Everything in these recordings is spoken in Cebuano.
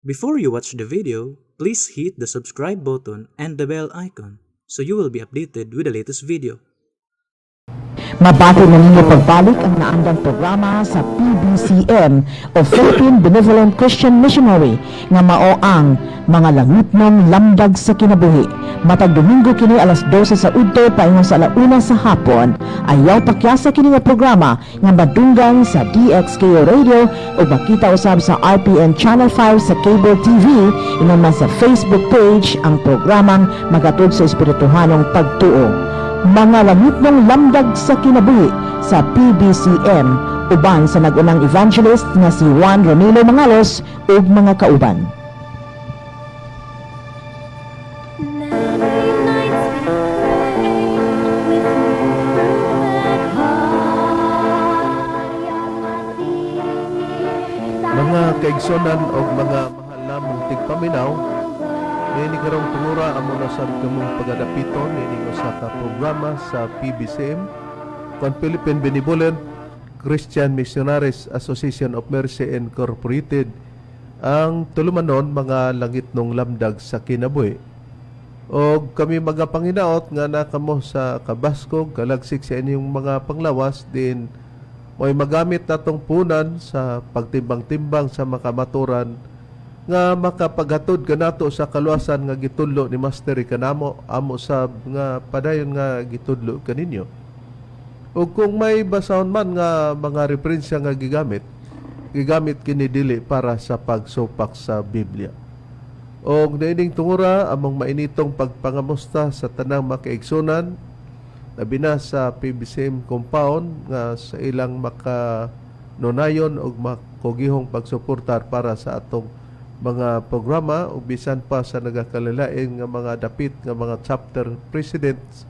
Before you watch the video, please hit the subscribe button and the bell icon so you will be updated with the latest video. Mabati na ninyo pagbalik ang naandang programa sa PBCM o Philippine Benevolent Christian Missionary nga mao ang Mga Langitnong Lamdag sa Kinabuhi. Matag Domingo kini alas 12 sa udto paingon sa alauna sa hapon. Ayaw pakyasa kini nga programa nga madunggan sa DXKO Radio o makita usab sa RPN Channel 5 sa Cable TV, ingon man sa Facebook page, ang programang magatod sa espirituhanong pagtuo. Mga Langitnong Lamdag sa Kinabuhi sa PBCM, uban sa nag-unang evangelist nga si Juan Ronilo Mangalos ug mga kauban. Many nights we prayed with perfect Mga kaigsonan o mga mahal namong tigpaminaw, niini karong tungura amo na sad kamong pagadapiton nining usa ka programa sa PBCM kon Philippine Benevolent Christian Missionaries Association of Mercy Incorporated, ang tulumanon Mga Langitnong Lamdag sa Kinabuhi. Og kami magapanginaot nga nakamo sa kabaskog, kalagsik sa inyong mga panglawas din mo'y magamit natong punan sa pagtimbang-timbang sa makamaturan nga makapaghatod kanato sa kaluwasan nga gitudlo ni Master kanamo, amo sab nga padayon nga gitudlo kaninyo. O kung may basahon man nga mga referensya nga gigamit, gigamit kini dili para sa pagsupak sa Biblia. Og niining tungura, among mainitong pagpangamusta sa tanang makaigsunan, labi na sa PBCM compound, nga sa ilang makanunayon og makugihong pagsuportar para sa atong mga programa, ug bisan pa sa nagakalilain nga mga dapit nga mga chapter presidents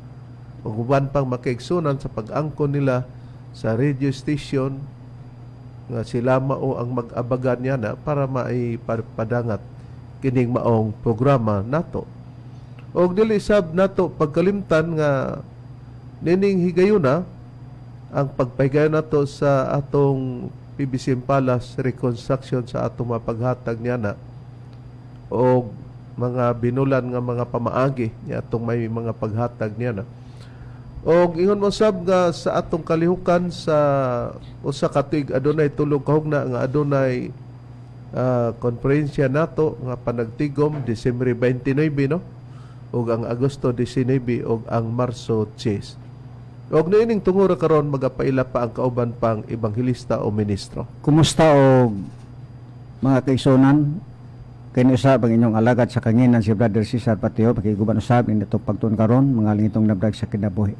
ug uban pang makaigsunan sa pag-angkon nila sa radio station nga sila mao ang mag-abagan niya na para maipadangat kining maong programa nato. Og dili sab nato pagkalimtan nga nining higayuna ang pagpahigayon nato sa atong PBC Palace reconstruction sa atong mapaghatag niya na og mga binulan nga mga pamaagi niya atong may mga paghatag niya na. Og ingon mo sab nga sa atong kalihukan sa usa ka tuig, adunay 3 kahugna nga adunay konferensya nato nga panagtigom, Disyembre 29, no, ug ang Agosto 19 ug ang Marso 10. Og niining tungura karon, magapaila pa ang kauban pang ebanghelista o ministro. Kumusta og mga kaigsunan? Kini usab ang inyong alagad sa kanginan, si Brother Cesar Patio, pakiguban usab ini itong pagtuon karon, Mga Langitong Lamdag sa Kinabuhi.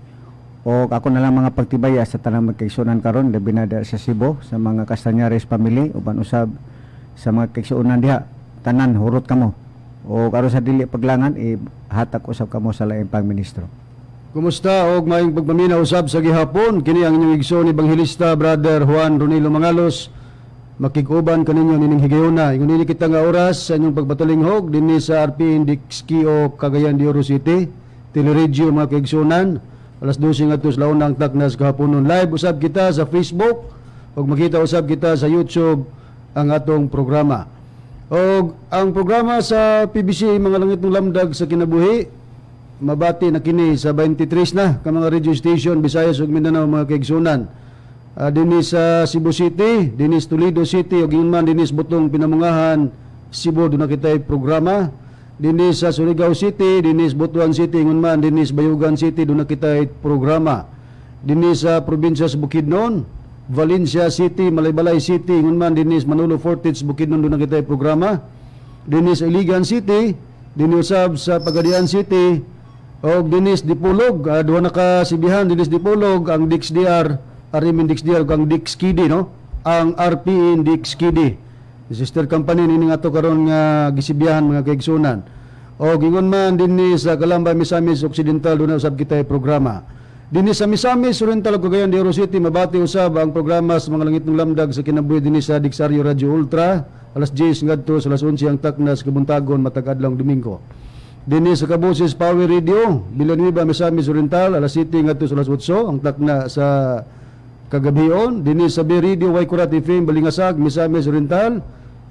O ako na lang mga pagtibaya sa tanang magkaigsunan karon, labi na dira sa Cebu, sa mga Castañares family, uban usab sa mga kaigsunan diha tanan, hurot kamo. O karon, sa dili paglangan, ihatag usab kamo sa laing pang ministro. Kumusta og maayong pagpaminaw usab sa gihapon. Kini ang inyong igsoon, Ebanghelista Brother Juan Ronilo Mangalos. Makig-uban kaninyo nining higayuna. Ingon nini kita nga oras sa inyong pagpatulinghog dinhi sa RP Dixkio, Cagayan de Oro City. Teleradyo, mga kaigsunan. Alas 12 ngadto sa launa ang taknas kahaponon. Live usab kita sa Facebook ug makita usab kita sa YouTube ang atong programa. Og ang programa sa PBC, Mga Langitnong Lamdag sa Kinabuhi, mabati na kini sa 23 na ka mga radio station, Visayas ug Mindanao, mga kaigsunan. Dinhi sa Cebu City, dinhi sa Toledo City ug ingon man dinhi sa Butong Pinamungahan, Cebu, duna kitay programa. Dinhi sa Surigao City, dinhi sa Butuan City, ingon man dinhi sa Bayugan City, duna kitay programa. Dinhi sa probinsya sa Bukidnon, Valencia City, Malaybalay City, ingon man dinhi sa Manolo Fortich, Bukidnon, duna kitay programa. Dinhi sa Iligan City, dinhi usab sa Pagadian City, og dinhi sa Dipolog, duha na ka sibihan dinhi sa Dipolog, ang DXDR, RMN DXDR ug ang DXKD, no? Ang RPN DXKD. Sister company nini nga ato karon nga gisibihan, mga kaigsunan. Og ingon man dinhi sa Calamba, Misamis Occidental, duna usab kitay programa. Dinhi sa Misamis Oriental ug Cagayan de Oro City, mabati usab ang programa sa Mga Langitnong Lamdag sa Kinabuhi dinhi sa Dixario Radio Ultra, alas 10 ngadto sa alas 11 ang taknas kabuntagon matag adlaw Domingo. Dinhi sa Kaboses Power Radio, Villanueva, Misamis Oriental, alas 7 ngadto sa alas 8 ang takna sa kagabion. Dinhi sa B Radio Waikurat FM, Balingasag, Misamis Oriental,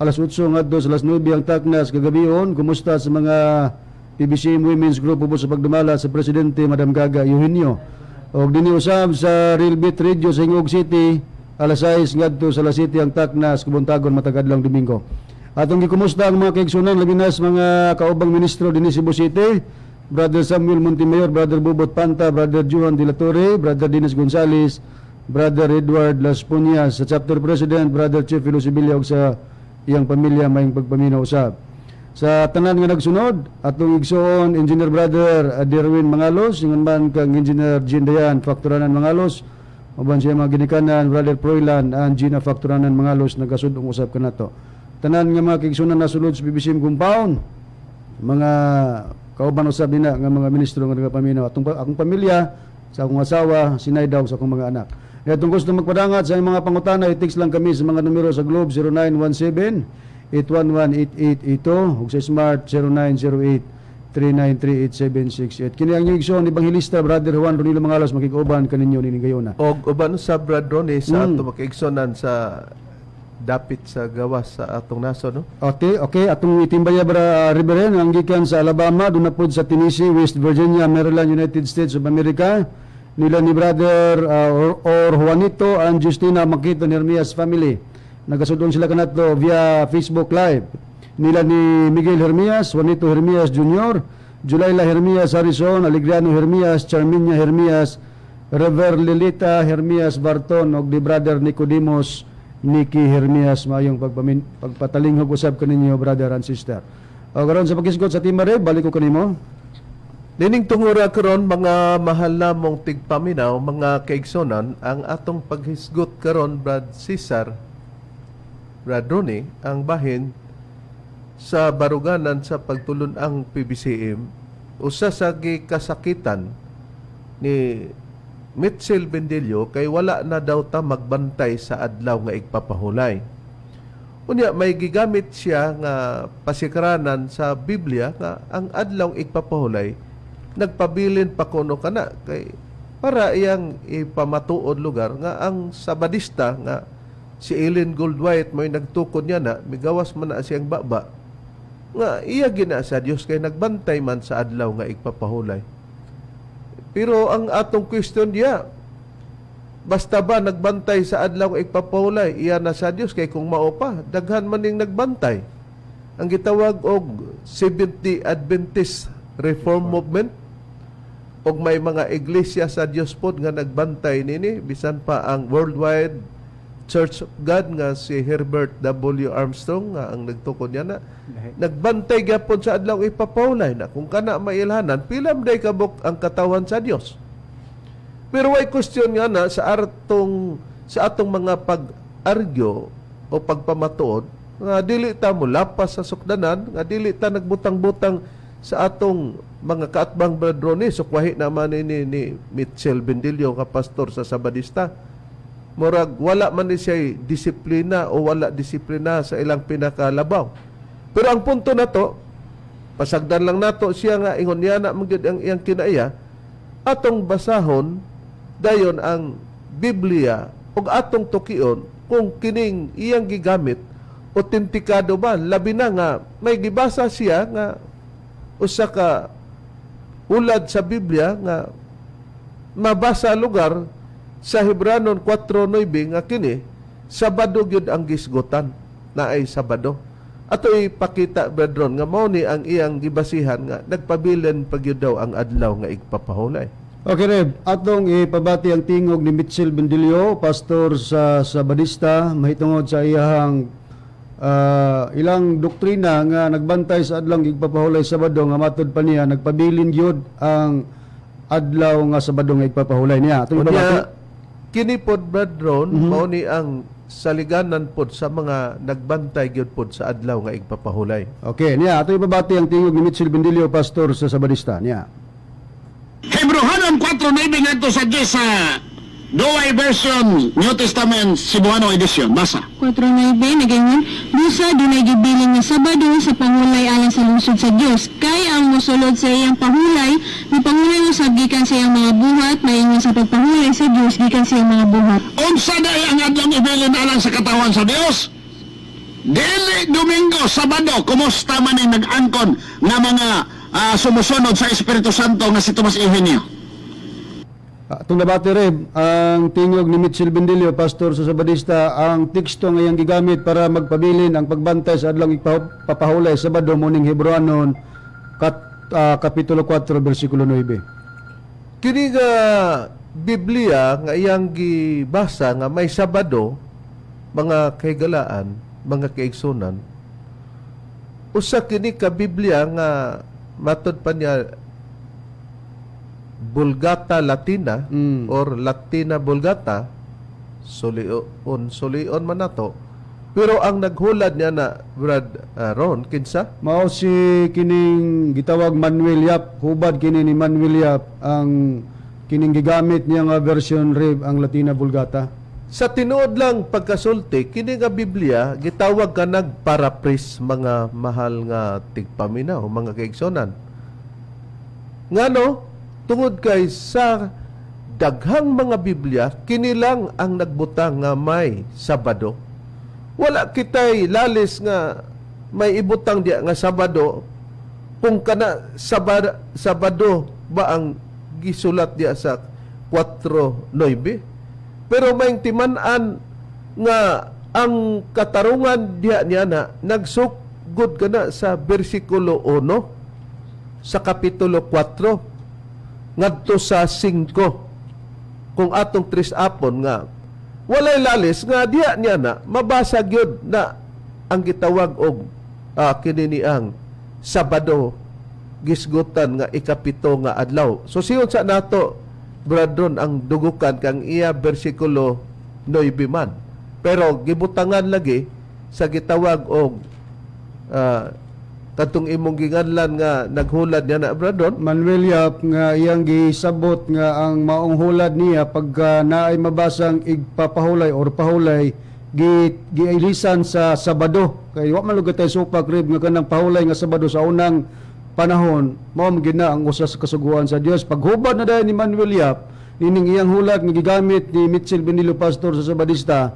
Alas 8 ngadto sa alas 9 ang taknas kagabion. Kumusta sa mga PBCM Women's Group ubos sa pagdumala sa Presidente Madam Gaga Eugenio. Og dinhi usab sa Real Beat Radio sa Gingoog City, alas 6 ngadto sa alas 7 ang taknas kubuntagon matag adlawng Domingo. Atong gikumusta ang mga kaigsunan, labi na sa mga kaubang ministro dinhi Cebu City, Brother Samuel Montemayor, Brother Bubot Panta, Brother Juan de la Torre, Brother Dennis Gonzales, Brother Edward Las Puñas, sa Chapter President, Brother Chief Filo Sibilia ug sa iyang pamilya, maayong pagpaminaw usab. Sa tanan nga nagsunod, atong igsoon Engineer Brother Derwin Mangalos, ingon man kang Engineer Jean Dayan Factoranan Mangalos, uban siya mga ginikanan Brother Froilan and Gina Factoranan Mangalos, nagasudong usab kanato. Tanan nga mga kaigsunan nasulod sa PBCM compound, mga kauban usab nina nga mga ministro nga nagapaminaw, atong akong pamilya, sa akong asawa, sinay daw sa akong mga anak. Kaya itong gusto magpadangat sa inyong mga pangutana, i-text lang kami sa mga numero sa Globe 0917 811-8882 ug sa Smart 0908 393-8768. Kini ang inyong igsoon, Ebanghilista Brother Juan Ronilo Mangalos, makig-uban kaninyo nining gayuna. Og uban sa Brad Ronnie sa ato makaigsonan sa dapit sa gawas sa atong naso, no? Okay. Atong itimbaya bra Reverend ang gikan sa Alabama, doon na pod sa Tennessee, West Virginia, Maryland, United States of America. Nila ni Brother or Juanito and Justina Makito Hermias family. Nagasudon sila kanato via Facebook Live. Nila ni Miguel Hermias, Juanito Hermias Jr., Julayla Hermias Harrison, Alegriano Hermias, Charminia Hermias, Rever Lilita Hermias Barton og di Brother Nicodemus Nicky Hermias, maayong pagpatalinghog usab kaninyo, brother and sister. O karon sa paghisgot sa Timare, balik ko kanimo. Nining tungura karon, mga mahal namong tigpaminaw, mga kaigsonan, ang atong paghisgot karon, Brad Cesar, Brad Ronnie, ang bahin sa baruganan sa pagtulun-ang PBCM, usa sa gikasakitan ni Mitchell Bendillo kay wala na daw ta magbantay sa adlaw nga igpapahulay. Unya may gigamit siya nga pasikranan sa Biblia nga ang adlaw igpapahulay nagpabilin pa kuno kana kay para iyang ipamatuod lugar nga ang Sabadista nga si Ellen Goldwhite mo'y nagtukod niya na migawas man na siyang baba nga iya gina sa Dios kay nagbantay man sa adlaw nga igpapahulay. Pero ang atong question diya, basta ba nagbantay sa adlaw igpapahulay, iya na sa Dios? Kay kung mao pa, daghan man ning nagbantay. Ang gitawag og Seventh Adventist Reform Movement og may mga iglesia sa Dios pod nga nagbantay nini, bisan pa ang Worldwide Church of God nga si Herbert W. Armstrong nga ang nagtukod niya na nagbantay gyapon sa adlaw ipapahulay na. Kung kana mailhanan, pila man day kabuk ang katawan sa Dios? Pero way question nga na sa atong mga pag-argue o pagpamatuod nga dili ta mo lapas sa sukdanan, nga dili ta nagbutang-butang sa atong mga kaatbang, Brad Ronnie, sukwahi naman ni Mitchell Bendillo nga pastor sa Sabadista. Murag wala man ni siya disiplina o wala disiplina sa ilang pinakalabaw. Pero ang punto na to, pasagdan lang nato siya nga ingon niya na man gyud ang iyang kinaiya, atong basahon dayon ang Biblia ug atong tukion kung kining iyang gigamit autentikado ba, labi na nga may gibasa siya nga usa ka ulad sa Biblia nga mabasa lugar sa Hebranon 4:9 nga kini Sabado gyud ang gisgotan na ay Sabado. Ato ipakita, brethren, nga mao ni ang iyang gibasihan nga nagpabilin pa gyud daw ang adlaw nga igpapahulay. Okay, Rev. Atong ipabati ang tingog ni Mitchell Bendillo, pastor sa Sabadista, mahitungod sa iyahang ilang doktrina nga nagbantay sa adlaw igpapahulay Sabado, nga matod pa niya nagpabilin gyud ang adlaw nga Sabado nga igpapahulay niya. Atong ipabati. Unya, kini pod, brethren, mao ni ang saliganan pod sa mga nagbantay gyud pod sa adlaw nga igpapahulay. Okay, niya atong ipabati ang tingog ni Mitchell Bendillo, pastor sa Sabadista niya. Hebrohanon 4:9 ngadto sa 10 sa Douay Version New Testament Cebuano Edition. Basa. 4:9 nagaingon, "Busa dunay gibilin nga Sabado sa pangulay alang sa lungsod sa Dios, kay ang mosulod sa iyang pahulay mipangulay usab gikan sa iyang mga buhat, maingon sa pagpahulay sa Dios gikan sa iyang mga buhat." Unsa day ang adlong ibilin alang sa katawan sa Dios? Dili. Dili Domingo, Sabado, kumusta man ang nag-angkon nga mga sumusunod sa Espiritu Santo nga si Tomas Eugenio? Atong nabati Reb, ang tingog ni Mitchell Bendilio, pastor sa Sabadista, ang teksto nga iyang gigamit para magpabilin ang pagbantay sa adlong ipapahulay Sabado morning Hebreoanon Kapitulo 4 bersikulo 9. Kini nga Biblia nga iyang gibasa nga may Sabado, mga kahigalaan, mga kaigsunan, usa kini ka Biblia nga matod pa niya Vulgata Latina or Latina Vulgata, sulion sulion man nato, pero ang naghulad niya na, Brad Ron, kinsa? Mao si kining gitawag Manuel Yap, hubad kini ni Manuel Yap ang kining gigamit niya nga version, Reb, ang Latina Vulgata. Sa tinuod lang pagkasulti, kini nga Biblia gitawag ka nagparaphrase, mga mahal nga tigpaminaw, mga kaigsonan. Ngano, tungod kay sa daghang mga Biblia, kini lang ang nagbutang nga may Sabado. Wala kitay lalis nga may ibutang diya nga Sabado kung kana Sabado ba ang gisulat diya sa 4.9. Pero may timan-an nga ang katarungan diha niya na nagsugod ka na sa bersikulo 1 sa kapitulo 4 ngadto sa 5 kung atong tris apon nga walay lalis nga diha niya na mabasa gyud na ang gitawag og kini ni ang Sabado gisgutan nga ikapito nga adlaw. So siyon sa nato, Bradron, ang dugukan kang iya bersikulo 9 man. Pero gibutangan lagi sa gitawag og katong imong ginganlan nga naghulad niya na, Bradron. Manuel Yap nga iyang gisabot nga ang maong hulad niya pagka naay mabasang igpapahulay or pahulay gi giilisan sa Sabado kay wa man lugay tay supak, Reb, nga kanang pahulay nga Sabado sa unang panahon mao man gyud na ang usa sa kasuguan sa Dios. Paghubad na dayon ni Manuel Yap nining iyang hulad nga gigamit ni Mitchell Benilo, pastor sa Sabadista,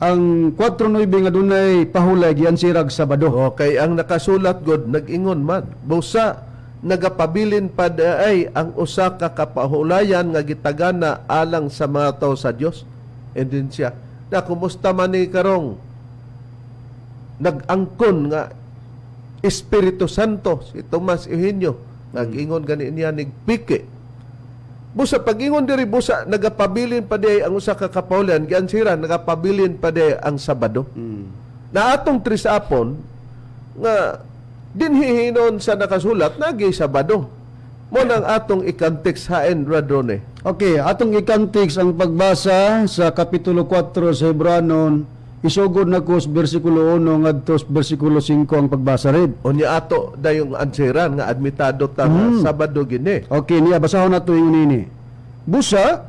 ang 4.9 nga dunay pahulay giansirag Sabado. Okay, ang nakasulat god nag-ingon man. Busa nagapabilin pa ay ang usa ka kapahulayan nga gitagana alang sa mga tao sa Dios. And then siya, na kumusta man ni karong nag-angkon nga Espiritu Santo si Tomas Eugenio, nag-ingon gani niya nigpiki. Busa pag-ingon diri, busa nagapabilin pa di ang usa ka kapahulayan giansira nagapabilin pa di ang Sabado. Na atong trisapon nga dinhihinon sa nakasulat nagi Sabado. Mo nang atong ikantiks haen, Radrone. Okay, atong ikantiks ang pagbasa sa Kapitulo 4 sa Hebreoanon, isugod na ko sa bersikulo 1 ngadto sa bersikulo 5 ang pagbasa rin. Unya ato dayong ansiran nga admitado ta nga Sabado gini. Okay, niya basahon nato yung nini. Busa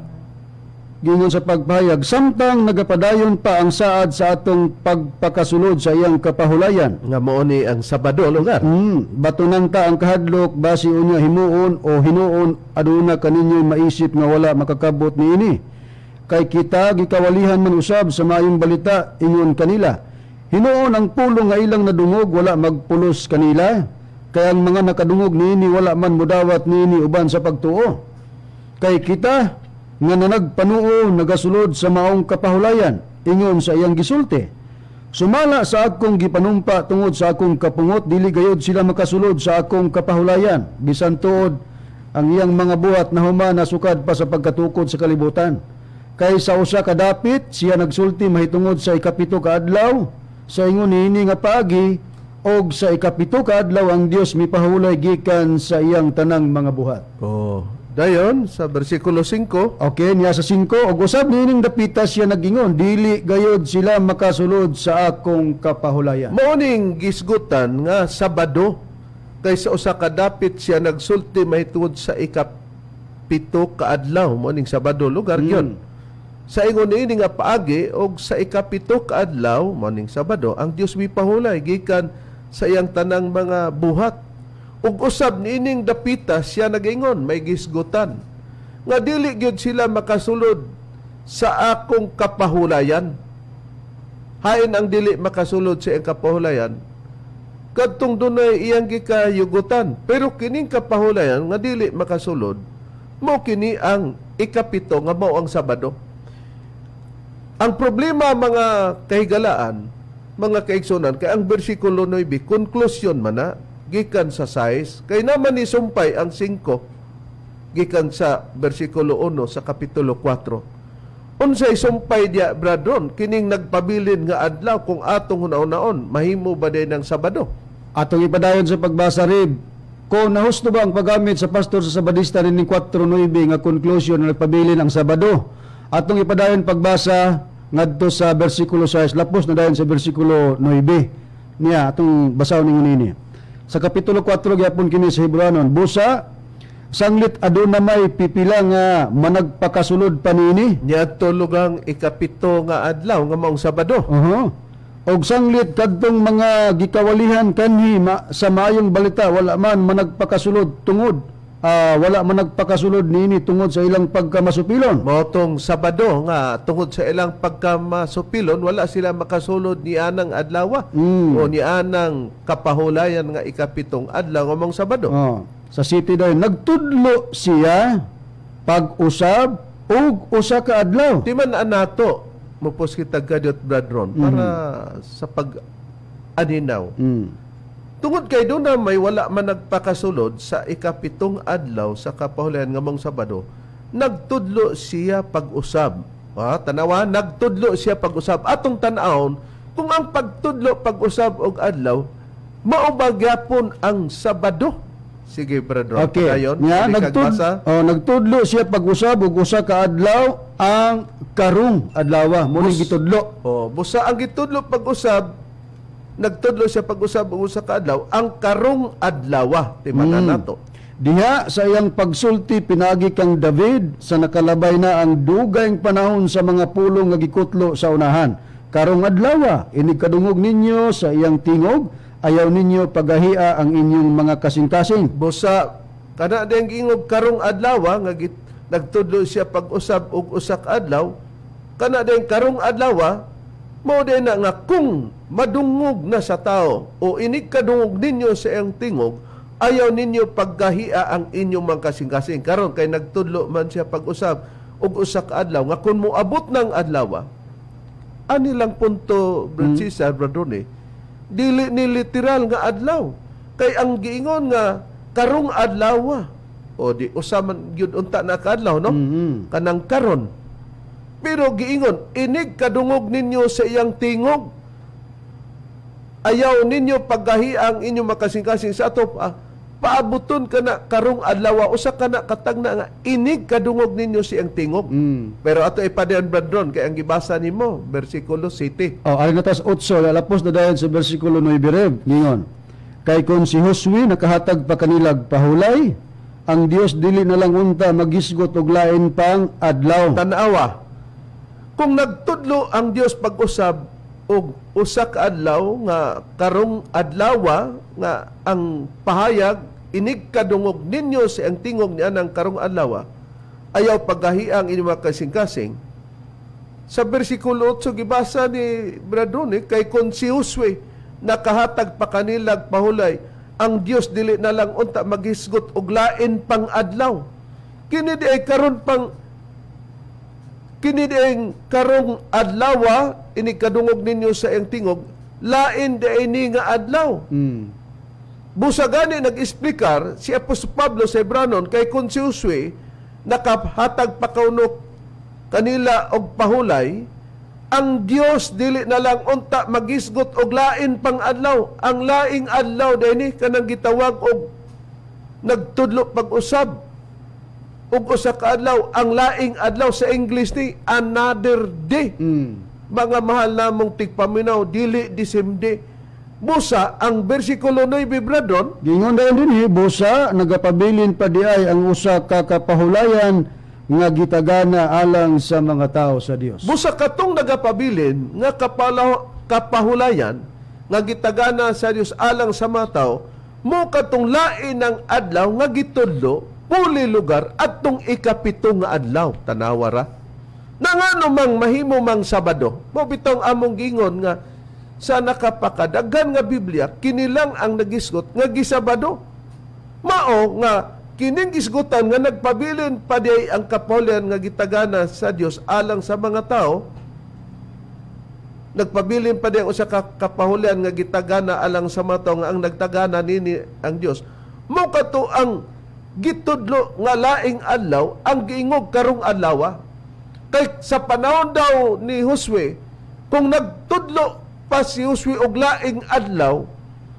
gingon sa pagpahayag, samtang nagapadayon pa ang saad sa atong pagpakasulod sa iyang kapahulayan. Nga mao ni ang Sabado lugar. Batunan ta ang kahadlok basi unya himuon o hinuon aduna kaninyo maisip nga wala makakabot niini. Kay kita gikawalihan man usab sa maayong balita ingon kanila. Hinuon ang pulong nga ilang nadungog wala magpulos kanila. Kay ang mga nakadungog niini wala man mudawat niini uban sa pagtuo. Kay kita nga nanagpanuo nagasulod sa maong kapahulayan ingon sa iyang gisulti. Sumala sa akong gipanumpa tungod sa akong kapungot, dili gayod sila makasulod sa akong kapahulayan bisan tuod ang iyang mga buhat na human nasukad pa sa pagkatukod sa kalibutan. Kay sa usa ka dapit siya nagsulti mahitungod sa ikapito ka adlaw sa ingon niini nga paagi, og sa ikapito ka adlaw ang Dios mipahulay gikan sa iyang tanang mga buhat. Oh, dayon sa bersikulo 5. Okay, niya sa 5, og usab niining dapita siya nagingon, dili gayod sila makasulod sa akong kapahulayan. Mao ning gisgutan nga Sabado kay sa usa ka dapit siya nagsulti mahitungod sa ikapito ka adlaw, mao ning Sabado lugar gyud. Sa ingon niini nga paagi og sa ikapito ka adlaw, mao ning Sabado, ang Dios mipahulay gikan sa iyang tanang mga buhat. Ug usab niining dapita siya nagaingon, may gisgutan nga dili gyud sila makasulod sa akong kapahulayan. Hain ang dili makasulod sa iyang kapahulayan? Kadtong dunay iyang gikayugutan. Pero kining kapahulayan nga dili makasulod, mao kini ang ikapito nga mao ang Sabado. Ang problema, mga kahigalaan, mga kaigsunan, kay ang bersikulo 9, conclusion man na, gikan sa 6, kay naman ni sumpay ang 5, gikan sa bersikulo 1 sa kapitulo 4. Unsay sumpay diya, Bradron, kining nagpabilin nga adlaw kung atong hunahunaon, mahimo ba din ang Sabado? Atong ipadayon sa pagbasa, Rib. Kung nahusto ba ang paggamit sa pastor sa Sabadista nining 4.9 nga conclusion na nagpabilin ang Sabado? Atong ipadayon pagbasa ngadto sa bersikulo 6, lapos na dayon sa bersikulo 9. Niya atong basahon ninyo nini. Sa kapitulo 4 gyapon kini sa Hebreanon, busa sanglit aduna may pipila nga managpakasulod pa niini. Niadto lugang ikapito nga adlaw nga maong Sabado. Oho. Og sanglit kadtong mga gikawalihan kanhi sa maayong balita wala man managpakasulod tungod wala man nagpakasulod niini tungod sa ilang pagkamasupilon. Mao tong Sabado nga tungod sa ilang pagkamasupilon, wala sila makasulod ni anang adlaw o ni anang kapahulayan nga ikapitong adlaw nga maong Sabado. Oh, sa city daw nagtudlo siya pag-usab og usa ka adlaw. Di man anato mupos kita gadyot, Bradron, para sa pag aninaw. Tungod kay doon na may wala man nagpakasulod sa ikapitong adlaw sa kapahulayan nga mong Sabado, nagtudlo siya pag-usab. Ah, tanawa, nagtudlo siya pag-usab. Atong tan-awon, kung ang pagtudlo pag-usab og adlaw, mao ba gyapon ang Sabado? Sige, Brother. Okay. Padayon, Nya sige kag basa. oh, nagtudlo siya pag-usab og usa ka adlaw ang karong adlaw mo ning gitudlo. Oh, busa ang gitudlo pag-usab, nagtudlo siya pag-usab og usa ka adlaw, ang karong adlawa, timanan nato. Diha sa iyang pagsulti pinagi kang David sa nakalabay na ang dugayng panahon sa mga pulong nga gikutlo sa unahan. Karong adlawa, inig kadungog ninyo sa iyang tingog, ayaw ninyo pagahia ang inyong mga kasing-kasing. Busa kana diyang giingog karong adlaw nga nagtudlo siya pag-usab og usa ka adlaw, kana diyang karong adlaw mao din na nga kung madungog na sa tao o inig kadungog ninyo sa iyang tingog, ayaw ninyo paggahia ang inyong mga kasing-kasing. Karon kay nagtudlo man siya pag-usab og usa ka adlaw nga kung moabot ng adlaw, ani lang punto, Brad Cesar, Brad Ronnie, dili ni literal nga adlaw kay ang giingon nga karong adlaw, o di usa man gyud unta na kaadlaw, no, kanang karon, pero giingon inig kadungog ninyo sa iyang tingog, ayaw ninyo paggahi ang inyong makasing-kasing. Sa ato paabuton kana karong adlaw, usa kana katagna nga inig kadungog ninyo sa iyang tingog. Pero ato ipadayon, Brad Ron, kay ang gibasa nimo bersikulo city. O, ayon na tas 8, lalapos na dayon sa bersikulo 9 reb, ngingon. Kay kung si Josue nakahatag pa kanilag pahulay, ang Dios dili na lang unta magisgot og lain pang adlaw. Tanawa, kung nagtudlo ang Dios pag-usab og usa ka adlaw nga karong adlawa nga ang pahayag inig kadungog ninyo sa ang tingog niya ng karong adlawa, ayaw paggahiang inyong mga kasing-kasing. Sa bersikulo 8 gibasa ni Bradone, kay kung si Josue nakahatag pa kanilag pahulay, ang Dios dili na lang unta maghisgot og lain pang adlaw. Kini di ay karon pang kini di ay karong adlawa ini kadungog ninyo sa iyang tingog, lain di ay ni nga adlaw. Busa gani nag-explicar si Apostol Pablo sa Hebranon, kay kung si Josue nakahatag pa kauno kanila og pahulay, ang Dios dili na lang unta magisgot og lain pang adlaw. Ang laing adlaw dinhi kanang gitawag og nagtudlo pag-usab og usa ka adlaw. Ang laing adlaw sa English ni another day. Mga mahal namong tigpaminaw, dili disimde. Busa ang bersikulo 9, Bradon. Gingon dayon dinhi, busa nagapabilin pa di ay ang usa ka kapahulayan nga gitagana alang sa mga tao sa Dios. Busa katong nagapabilin nga kapahulayan nga gitagana sa Dios alang sa mga tao, mo katong lain ng adlaw nga gitudlo puli lugar atong ikapito nga adlaw. Tanawa ra. Na ngano mang mahimo mang Sabado? Mao bitong among gingon nga sa nakapakadaghan nga Biblia, kini lang ang nagisgot nga gisabado. Mao nga kining gisgutan nga nagpabilin pa diay ang kapahulian nga gitagana sa Dios alang sa mga tao, nagpabilin pa diay ang usa ka kapahulian nga gitagana alang sa mga tao nga ang nagtagana nini ang Dios. Mao kato ang gitudlo nga laing adlaw ang giingog karong adlaw. Kay sa panahon daw ni Josue, kung nagtudlo pa si Josue og laing adlaw,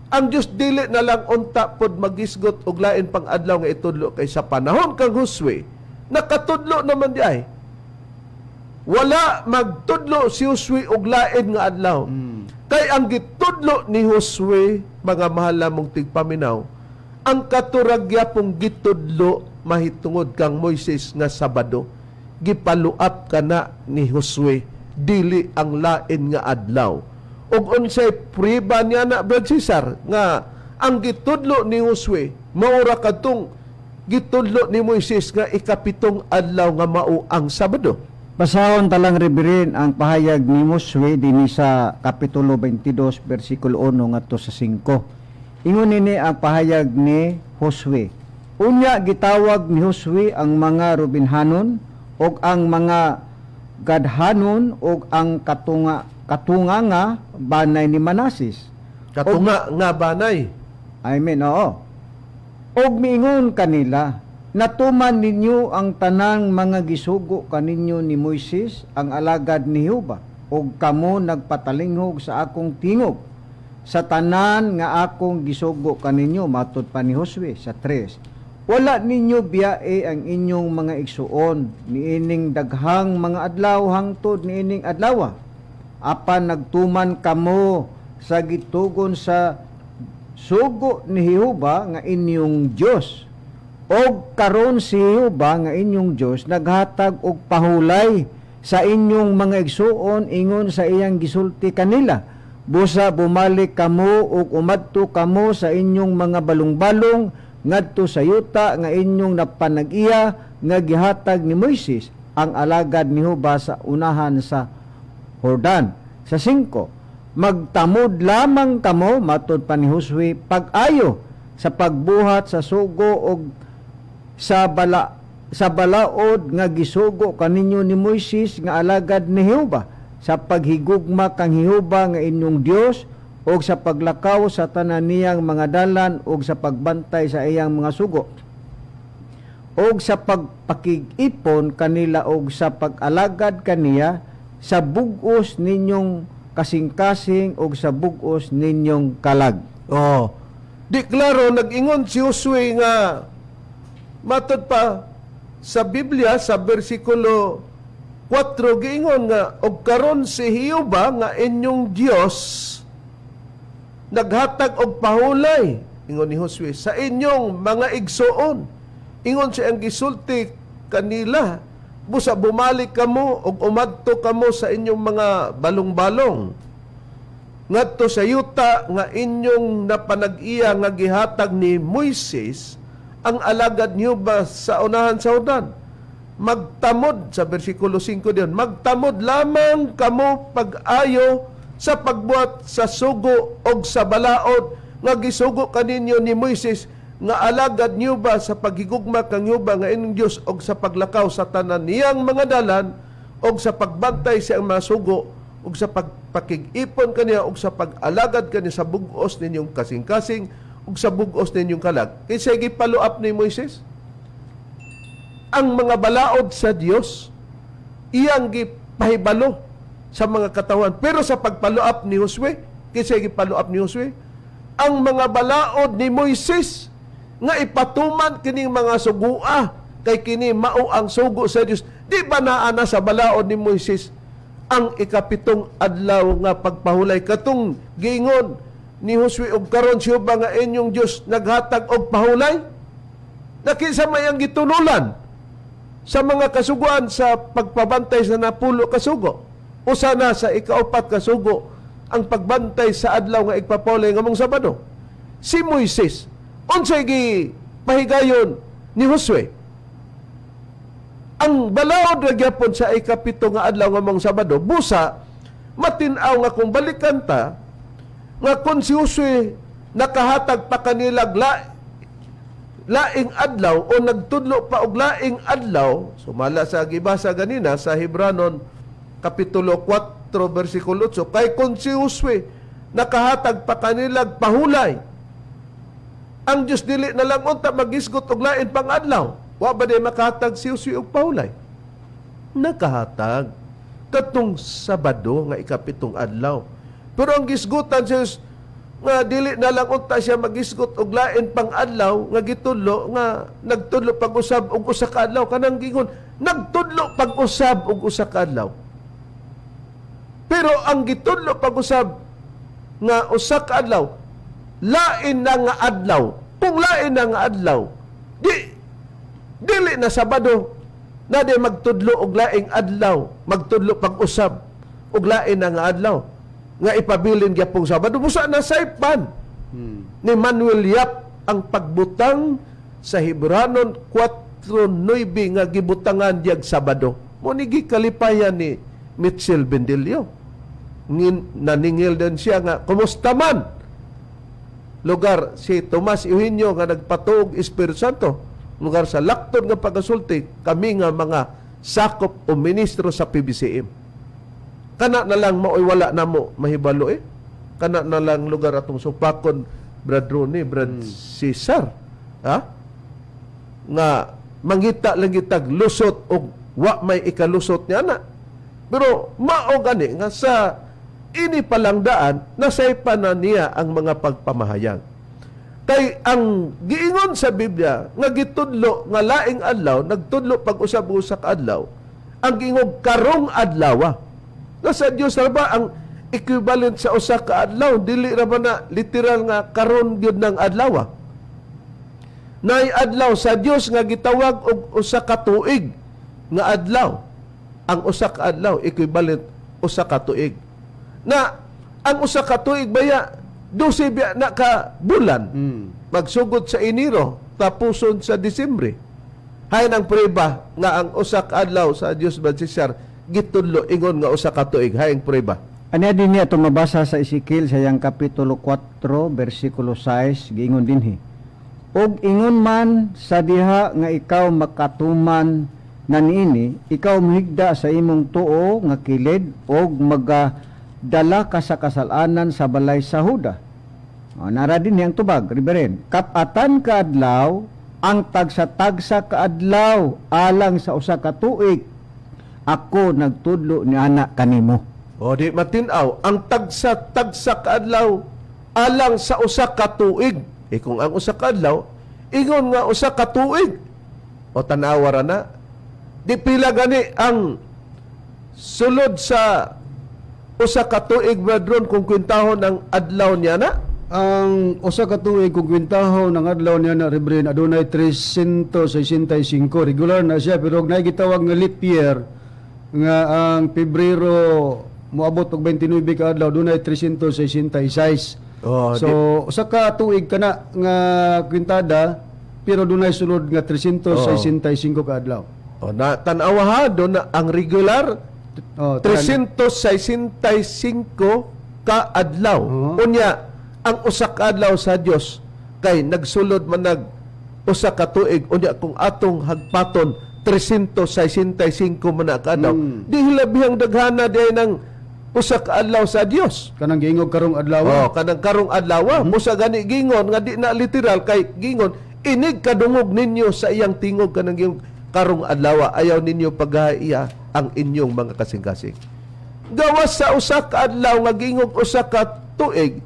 ang Dios dili na lang unta pod magisgot og lain pang adlaw nga itudlo, kay sa panahon kang Josue nakatudlo naman di ay. Wala magtudlo si Josue og lain nga adlaw. Kay ang gitudlo ni Josue, mga mahal namong tigpaminaw, ang katurag gyapong gitudlo mahitungod kang Moises nga Sabado, gipaluap kana ni Josue, dili ang lain nga adlaw. Ug unsay priba niya na, Brad Cesar, nga ang gitudlo ni Josue maura kadtong gitudlo ni Moises nga ikapitong adlaw nga mao ang Sabado? Basahon talang, Reverend, ang pahayag ni Josue dinhi sa Kapitulo 22 bersikulo 1 ngadto sa 5. Ingon nini ang pahayag ni Josue. Unya gitawag ni Josue ang mga Rubenhanon ug ang mga Gadhanon ug ang katunga katunga nga banay ni Manases. Katunga nga banay. I mean, oo. Og miingon kanila, "Natuman ninyo ang tanang mga gisugo kaninyo ni Moises ang alagad ni Jehova, ug kamo nagpatalinghog sa akong tingog sa tanan nga akong gisugo kaninyo," matud pa ni Josue sa 3. "Wala ninyo biyae ang inyong mga igsuon niining daghang mga adlaw hangtod niining adlaw. Apan nagtuman kamo sa gitugon sa sugo ni Jehova nga inyong Dios. Og karon si Jehova nga inyong Dios naghatag og pahulay sa inyong mga igsuon ingon sa iyang gisulti kanila. Busa bumalik kamo ug umadto kamo sa inyong mga balong-balong ngadto sa yuta nga inyong napanag-iya nga gihatag ni Moises ang alagad ni Jehova sa unahan sa Jordan." Sa 5, "Magtamod lamang kamo," matod pa ni Josue, "pag-ayo sa pagbuhat sa sugo og sa balaod nga gisugo kaninyo ni Moises nga alagad ni Jehova, sa paghigugma kang Jehova nga inyong Dios ug sa paglakaw sa tanan niyang mga dalan ug sa pagbantay sa iyang mga sugo ug sa pagpakig-ipon kanila ug sa pag-alagad kaniya sa bug-os ninyong kasing-kasing ug sa bug-os ninyong kalag." Oh. Di klaro nag-ingon si Josue nga matod pa sa Biblia sa bersikulo 4, giingon nga og karon si Jehova nga inyong Dios naghatag og pahulay, ingon ni Josue, sa inyong mga igsuon ingon siya ang gisulti kanila, busa bumalik kamo og umadto kamo sa inyong mga balong-balong ngadto sa yuta nga inyong napanag-iya nga gihatag ni Moises ang alagad niyo ba sa unahan sa Jordan. Magtamod, sa bersikulo 5 diyon, magtamod lamang kamo pag-ayo sa pagbuhat sa sugo og sa balaod nga gisugo kaninyo ni Moises nga alagad niyo ba sa paghigugma kang Jehova nga inyong Dios og sa paglakaw sa tanan niyang mga dalan og sa pagbantay sa iyang mga sugo ug sa pagpakig-ipon kaniya ug sa pag-alagad kaniya sa bug-os ninyong kasing-kasing ug sa bug-os ninyong kalag." Kinsa gipalo-up ni Moises? Ang mga balaod sa Dios iyang gipahibalo sa mga katawan. Pero sa pagpalo-up ni Josue, kinsa gipalo-up ni Josue? Ang mga balaod ni Moises nga ipatuman kining mga sugua kay kini mao ang sugo sa Dios. Di ba naa na sa balaod ni Moises ang ikapitong adlaw nga pagpahulay, katong giingon ni Josue, og karon si Jehova nga inyong Dios naghatag og pahulay? Nakinsa may ang gitululan sa mga kasuguan sa pagpabantay sa 10 kasugo? Usa na sa ikaupat kasugo ang pagbantay sa adlaw nga igpapahulay nga mong Sabado. Si Moises, unsay gi pahigayon ni Josue? Ang balaod ra gyapon sa ikapito nga adlaw nga mong Sabado, busa matin-aw nga kung balikan ta nga kung si Josue nakahatag pa kanilag laing adlaw o nagtudlo pa og laing adlaw, sumala sa gibasa ganina sa Hebranon kapitulo 4 bersikulo 8, kay kung si Josue nakahatag pa kanilag pahulay, ang Dios dili na lang unta magisgot og lain pang adlaw. Wa ba di makahatag si Josue og pahulay? Nakahatag katong Sabado nga ikapitong adlaw. Pero ang gisgutan si Jesus nga dili na lang unta siya magisgot og lain pang adlaw nga gitudlo nga nagtudlo pag-usab og usa ka adlaw, kanang gingon nagtudlo pag-usab og usa ka adlaw. Pero ang gitudlo pag-usab nga usa ka adlaw, lain na nga adlaw. Kung lain na nga adlaw, di dili na Sabado na di magtudlo og laing adlaw, magtudlo pag-usab og lain na nga adlaw nga ipabilin gyapong Sabado. Busa na saypan ni Manuel Yap ang pagbutang sa Hebranon 4:9 nga gibutangan diyag Sabado. Mo ni gikalipayan ni Mitchell Bendillo. Ngin, naningil din siya nga kumusta man lugar si Tomas Eugenio nga nagpatuog Espiritu Santo, lugar sa lakton nga pagasulti kami nga mga sakop o ministro sa PBCM. Kana na lang maoy wala namo mahibalo eh. Kana na lang lugar atong supakon, Brad Ronnie, Brad Cesar, ha, nga mangita lang gitag lusot og wa may ikalusot niya na. Pero mao gani nga sa ini palang daan nasaypa na niya ang mga pagpamahayag. Kay ang giingon sa Biblia nga gitudlo nga laing adlaw, nagtudlo pag-usab usa ka adlaw, ang giingog karong adlaw. Nasa Dios ra ba ang equivalent sa usa ka adlaw? Dili ra ba na literal nga karon gyud ng adlaw? Nay adlaw sa Dios nga gitawag og usa ka tuig nga adlaw. Ang usa ka adlaw equivalent usa ka tuig. Na ang usa ka tuig baya 12 biya na ka bulan. Magsugod sa Enero tapuson sa Disyembre. Hay ang prueba nga ang usa ka adlaw sa Dios ba, Cesar, gitudlo ingon nga usa ka tuig. Hay ang prueba. Anya din niya itong mabasa sa Ezekiel sa iyang kapitulo 4 bersikulo 6, giingon dinhi. Og ingon man sa diha nga ikaw makatuman na niini, ikaw mohigda sa imong tuo nga kilid og magadala ka sa kasalanan sa balay sa Huda. O, nara din ang tubag, Reverend. Kapatan ka adlaw, ang tagsa-tagsa ka adlaw alang sa usa ka tuig, ako nagtudlo ni ana kanimo. O di matin-aw ang tagsa-tagsa ka adlaw alang sa usa ka tuig. E kung ang usa ka adlaw ingon nga usa ka tuig. O tanawa ra na. Di pila gani ang sulod sa usa ka tuig, brethren, kung kwentahon ang adlaw niya na? Ang usa ka tuig kung kwentahon ang adlaw niya na, Reverend, adunay 365, regular na siya, pero og naay gitawag nga leap year nga ang Pebrero moabot og 29 ka adlaw, dunay 366. Oh, so usa ka tuig kana nga kwintada, pero dunay sulod nga 365 ka adlaw. O na tan-awa ha, do na ang regular Oh, 365 ka adlaw. Oo. Unya ang usa ka adlaw sa Dios kay nagsulod man nag usa ka tuig, unya kung atong hagpaton 365 man na ka adlaw. Di hilabihang daghana di ng usa ka adlaw sa Dios. Kanang giingog karong adlaw. Oh, kanang karong adlaw, busa gani gingon nga di na literal kay gingon inig kadungog ninyo sa iyang tingog, kanang gingon karong adlaw ayaw ninyo paghaiya ang inyong mga kasing-kasing. Gawas sa usa ka adlaw nga gingog usa ka tuig,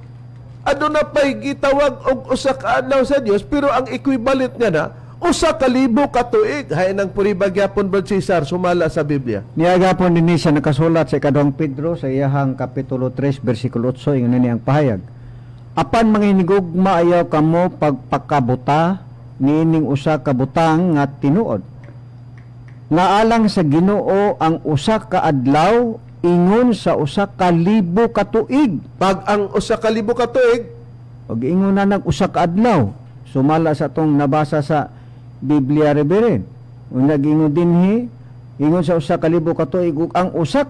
aduna pay gitawag og usa ka adlaw sa Dios, pero ang equivalent niya na usa ka libo ka tuig. Hay nang puriba gyapon, Brad Cesar, sumala sa Biblia. Niagapon dinhi sa nakasulat sa ikaduhang Pedro sa iyahang kapitulo 3 bersikulo 8, ingon ni ang pahayag. Apan mga hinigugma, ayaw kamo pagpakabuta niining usa ka butang nga tinuod. Nga alang sa Ginoo ang usa ka adlaw ingon sa usa ka libo ka tuig. Pag ang usa ka libo ka tuig Og ingon na nag usa ka adlaw sumala sa tong nabasa sa Biblia, Reverend. Unya gingon dinhi Ingon sa 1,000 ka tuig ug ang 1,000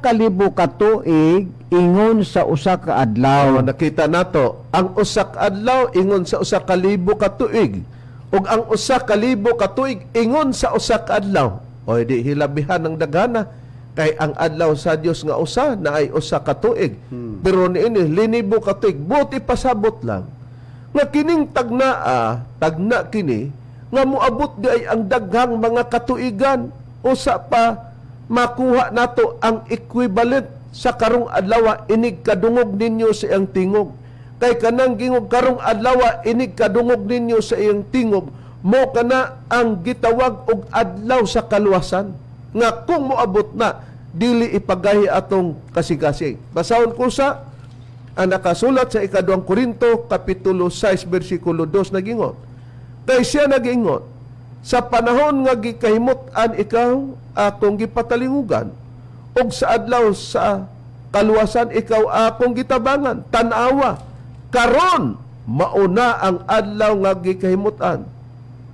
ka tuig ingon sa usa ka adlaw. Oh, nakita nato ang 1 ka adlaw ingon sa 1,000 ka tuig ug ang 1,000 ka tuig ingon sa 1 ka adlaw. O di hilabihan ng daghana kay ang adlaw sa Dios nga usa na ay 1 ka tuig. Pero niini linibo ka tuig, buot ipasabot lang nga kining tagnaa, tagna kini nga moabot di ay ang daghang mga katuigan, usa pa makuha nato ang equivalent sa karong adlaw inig kadungog ninyo sa iyang tingog. Kay kanang gingog karong adlaw inig kadungog ninyo sa iyang tingog, mo kana ang gitawag og adlaw sa kaluwasan nga kung moabot na, dili ipagahi atong kasing-kasing. Basahon ko sa ang nakasulat sa ikaduhang Korinto kapitulo 6 bersikulo 2, nagingon kay siya nagingon, "Sa panahon nga gikahimut-an ikaw, akong gipatalingugan, ug sa adlaw sa kaluwasan ikaw akong gitabangan. Tan-awa karon, mauna ang adlaw nga gikahimut-an.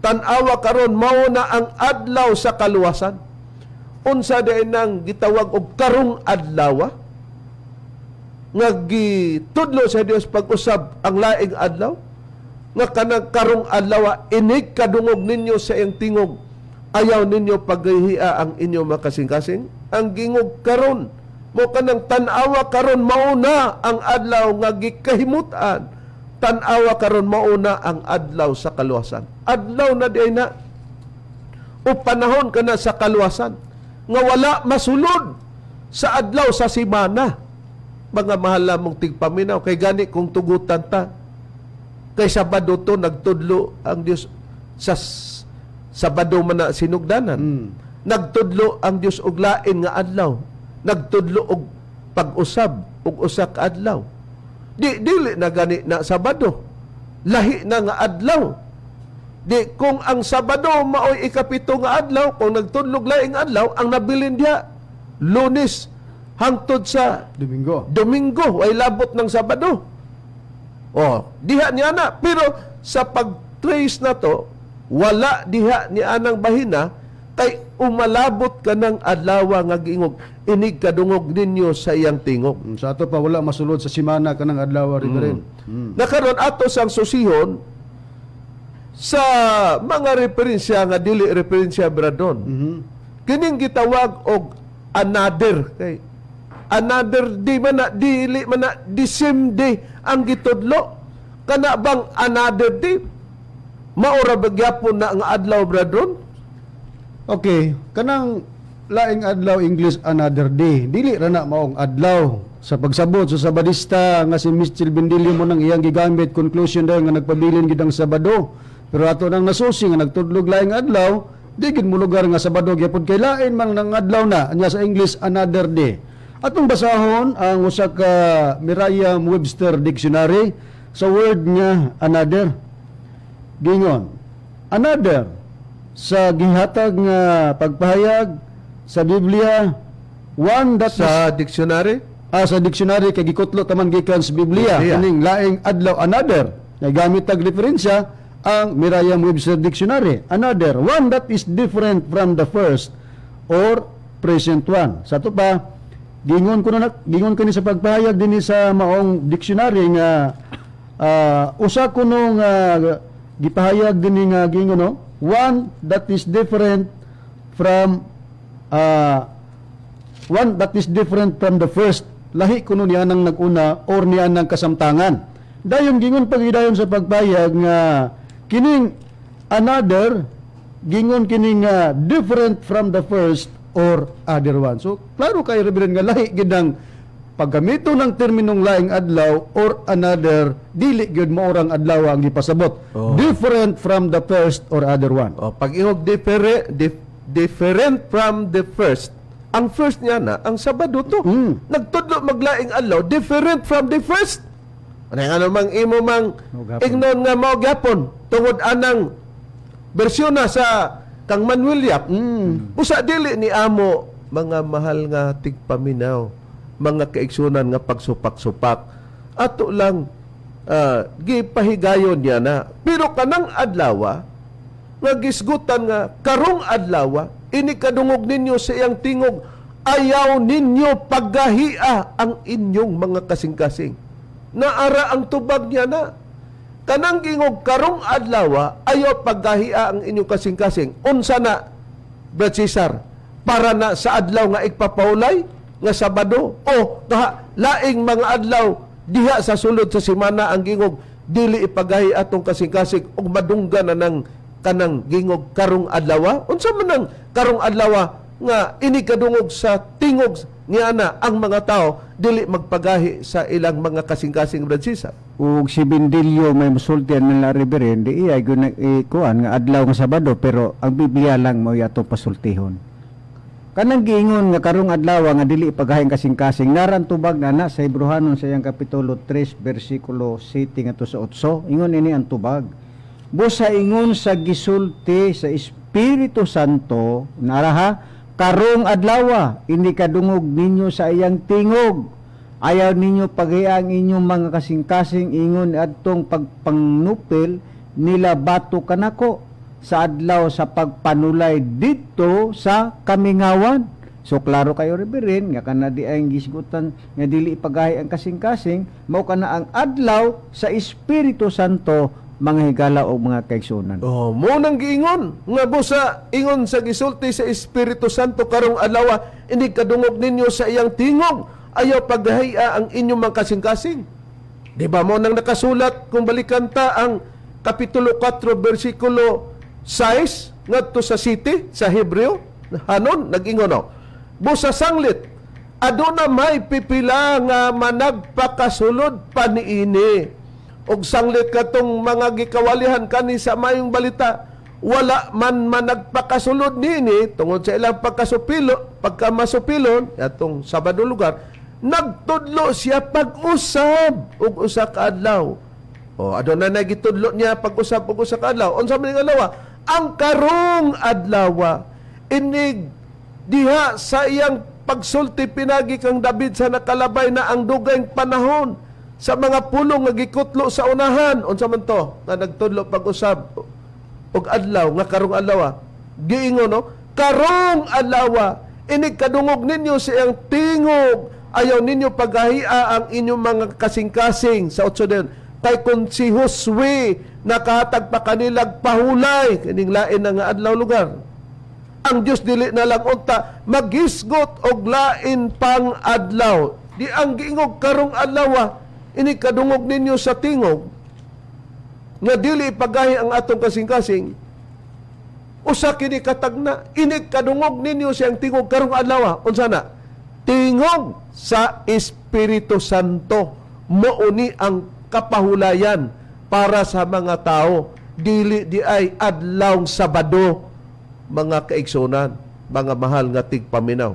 Tan-awa karon, mauna ang adlaw sa kaluwasan." Unsa diay nang gitawag og karong adlaw nga gitudlo sa Dios pag-usab ang laing adlaw nga kanang karong adlaw inig kadungog ninyo sa iyang tingog, ayaw ninyo pagahia ang inyong makasing-kasing? Ang gingog karon mo kanang tan-awa karon, mauna ang adlaw nga gikahimutan. Tan-awa karon, mauna ang adlaw sa kaluwasan. Adlaw na diay na o panahon kana sa kaluwasan nga wala masulod sa adlaw sa simana, mga mahal lamong tigpaminaw. Kay gani kung tugutan ta kay Sabado to nagtudlo ang Dios sa Sabado man na sinugdanan, nagtudlo ang Dios og lain nga adlaw, nagtudlo og pag-usab og 1 ka adlaw. Di dili na gani na Sabado, lahi na nga adlaw. Di kung ang Sabado maoy 7 nga adlaw, kung nagtudlog laing adlaw, ang nabilin diha Lunes hangtod sa Domingo. Domingo, ay labot ng Sabado. Oh, diha niya na. Pero sa pag-trace na to, wala diha ni anang bahina kay umalabot ka ng adlaw nga giingog inig kadungog ninyo sa iyang tingog. Sa ato pa wala masulod sa simana kanang adlaw, Reverend. Nakaron ato sang susihon sa mga referensya nga dili referensya, Bradon. Kining gitawag og another, kay another di man na, dili man na the same day ang gitudlo. Kana bang another day maura ba gyapon na nga adlaw, Bradon? Okay, kanang laing adlaw, English another day. Dili ra na maong adlaw. Sa pagsabot sa Sabadista nga si Mitchell Bendilio mo nang iyang gigamit conclusion daw nga nagpabilin gid ang Sabado. Pero ato nang nasusi nga nagtudlog laing adlaw, di gid mo lugar nga Sabado gyapon kay lain man nang adlaw na anya sa English another day. Atong basahon ang usa ka Merriam-Webster Dictionary sa word nga another. Gingon, another sa gihatag nga pagpahayag sa Biblia, one that is Sa dictionary? Ah, sa dictionary kay gikutlo taman gikan sa Biblia, Biblia. kining laing adlaw another na gamit tag referensya ang Merriam-Webster Dictionary. Another, one that is different from the first or present one. Sa ato pa gingon ko na gingon kini sa pagpahayag dinhi sa maong dictionary nga usa kuno nga gipahayag dinhi nga gingon, no, one that is different from one that is different from the first, lahi kuno niya nang nag-una or niya nang kasamtangan. Dayon gingon pagidayon sa pagpayag nga kining another, gingon kining different from the first or other one. So klaro kay, Reverend, nga lahi gid ang paggamito ng terminong laing adlaw or another, dili gyud maorang adlaw ang gipasabot, different from the first or other one. Oh, pag ingog different from the first, ang first niya na, ang Sabado to. Nagtudlo maglaing adlaw, different from the first. Ano nga namang imo mang Mao gapon. ignon nga mao gyapon tungod anang bersyon na sa kang Manuel Yap. Usa dili ni amo, mga mahal nga tigpaminaw, mga kaigsunan nga pagsupak-supak. Ato lang gipahigayon niya na. Pero kanang adlawa nga gisgutan nga karong adlaw. Ini kadungog ninyo sa iyang tingog, ayaw ninyo paggahia ang inyong mga kasing-kasing. Naara ang tubag niya na. Kanang gingog karong adlaw, ayaw paggahia ang inyong kasing-kasing. Unsa na, Brad Cesar, para na sa adlaw nga igpapahulay, nga Sabado, o kaha, laing mga adlaw, diha sa sulod sa simana ang gingog, dili ipagahi atong kasing-kasing ug madunggan na ng kanang gingog karong adlaw. Unsa man ang karong adlaw nga ini kadungog sa tingog niya na ang mga tao dili magpagahi sa ilang mga kasing-kasing, Brad Cesar? Ug si Bindilyo may musulti nila, Reverend, di iya gyud ikuan nga adlaw nga Sabado, pero ang Biblia lang mao atong pasultihon. Kanang giingon nga karong adlaw nga dili ipagahi ang kasing-kasing, naran tubag na na sa Hebreohanon sa iyang kapitulo 3 bersikulo 7 ngadto sa 8. Ingon ini ang tubag: "Busa ingon sa gisulti sa Espiritu Santo, naraha, karong adlawa, ini kadungog ninyo sa iyang tingog, ayaw ninyo paghiya ang inyong mga kasing-kasing, ingon adtong pagpangnupil nila bato kanako sa adlaw sa pagpanulay didto sa kamingawan." So klaro kayo, Reverend, nga kana di ang gisgutan nga dili ipagahi ang kasing-kasing mao kana ang adlaw sa Espiritu Santo, mga higala o mga kaigsunan. Oh, mo nang giingon nga busa ingon sa gisulti sa Espiritu Santo, karong adlaw, ini kadungog ninyo sa iyang tingog, ayaw paghaya ang inyong mga kasing-kasing. Di ba mo nang nakasulat kung balikan ta ang kapitulo 4 bersikulo 6 ngadto sa city sa Hebreo hanon, nag-ingon no. "Busa sanglit aduna may pipila nga managpakasulod pa niini ug sanglit katong mga gikawalihan kani sa mayong balita, wala man managpakasulod niini tungod sa ilang pagkasupilo, pagkamasupilon atong Sabado lugar, nagtudlo siya pag-usab og usa ka adlaw." O aduna na gitudlo niya pag-usab og usa ka adlaw. Unsa man ning adlaw? Ang karong adlaw. Inig diha sa iyang pagsulti pinagi kang David sa nakalabay na ang dugayng panahon sa mga pulong nga gikutlo sa unahan. Unsa man to nga nagtudlo pag-usab og adlaw nga karong adlaw? Giingon no, karong adlaw, inig kadungog ninyo sa iyang tingog, ayaw ninyo paghahia ang inyong mga kasing-kasing. Sa 8 din, kay kung si Josue nakahatag pa kanilag pahulay kining lain na nga adlaw lugar, ang Dios dili na lang unta magisgot og lain pang adlaw. Di ang giingog karong adlaw, ini kadungog ninyo sa tingog nga dili ipagahi ang atong kasing-kasing, usa kini katagna. Ini kadungog ninyo siyang tingog karong adlaw, unsa na? Tingog sa Espiritu Santo. Mao ni ang kapahulayan para sa mga tao, dili di ay adlaw Sabado, mga kaigsunan, mga mahal nga tigpaminaw.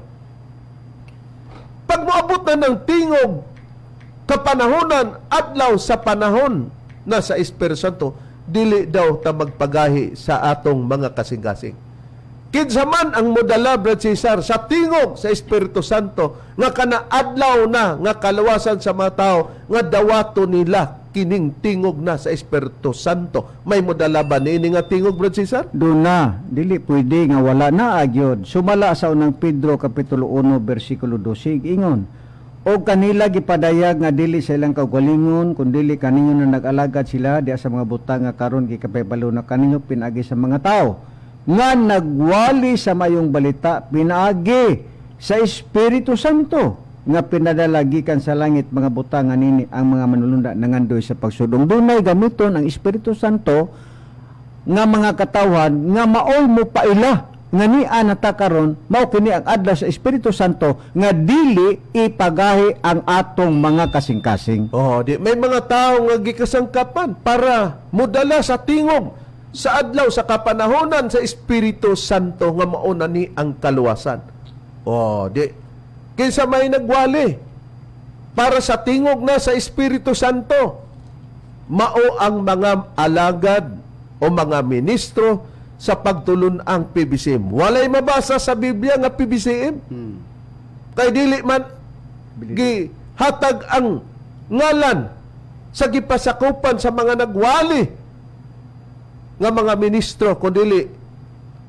Pag moabot na ng tingog kapanahonan, adlaw sa panahon na sa Espiritu Santo, dili daw ta magpagahi sa atong mga kasing-kasing. Kinsa man ang modala, Brad Cesar, sa tingog sa Espiritu Santo nga kana adlaw na nga kalawasan sa mga tao nga dawato nila kining tingog na sa Espiritu Santo? May modala ba niini nga tingog, Brad Cesar? Doon na, dili pwede nga wala na agyod. Sumala sa Unang Pedro kapitulo 1 bersikulo 12, ingon: "Og kanila gipadayag nga dili sa ilang kaugalingon kun dili kaninyo na nag-alagad sila diha sa mga butang nga karon gikapahibalo na kaninyo pinaagi sa mga tao nga nagwali sa mayong balita pinaagi sa Espiritu Santo nga pinadala gikan sa langit, mga butang nga nini ang mga manulunda nangandoy sa pagsudong." Dunay gamiton ang Espiritu Santo nga mga katawhan nga maoy mo paila nga nia nata karon, mao kini ang adlaw sa Espiritu Santo nga dili ipagahi ang atong mga kasing-kasing. Oh, di may mga tao nga gikasangkapan para modala sa tingog sa adlaw sa kapanahonan sa Espiritu Santo nga mao na ni ang kaluwasan. Oh, di kinsa may nagwali para sa tingog na sa Espiritu Santo? Mao ang mga alagad o mga ministro sa pagtulun ang PBCM. Walay mabasa sa Biblia nga PBCM. Kay dili man gihatag ang ngalan sa gipasakupan sa mga nagwali nga mga ministro, kundili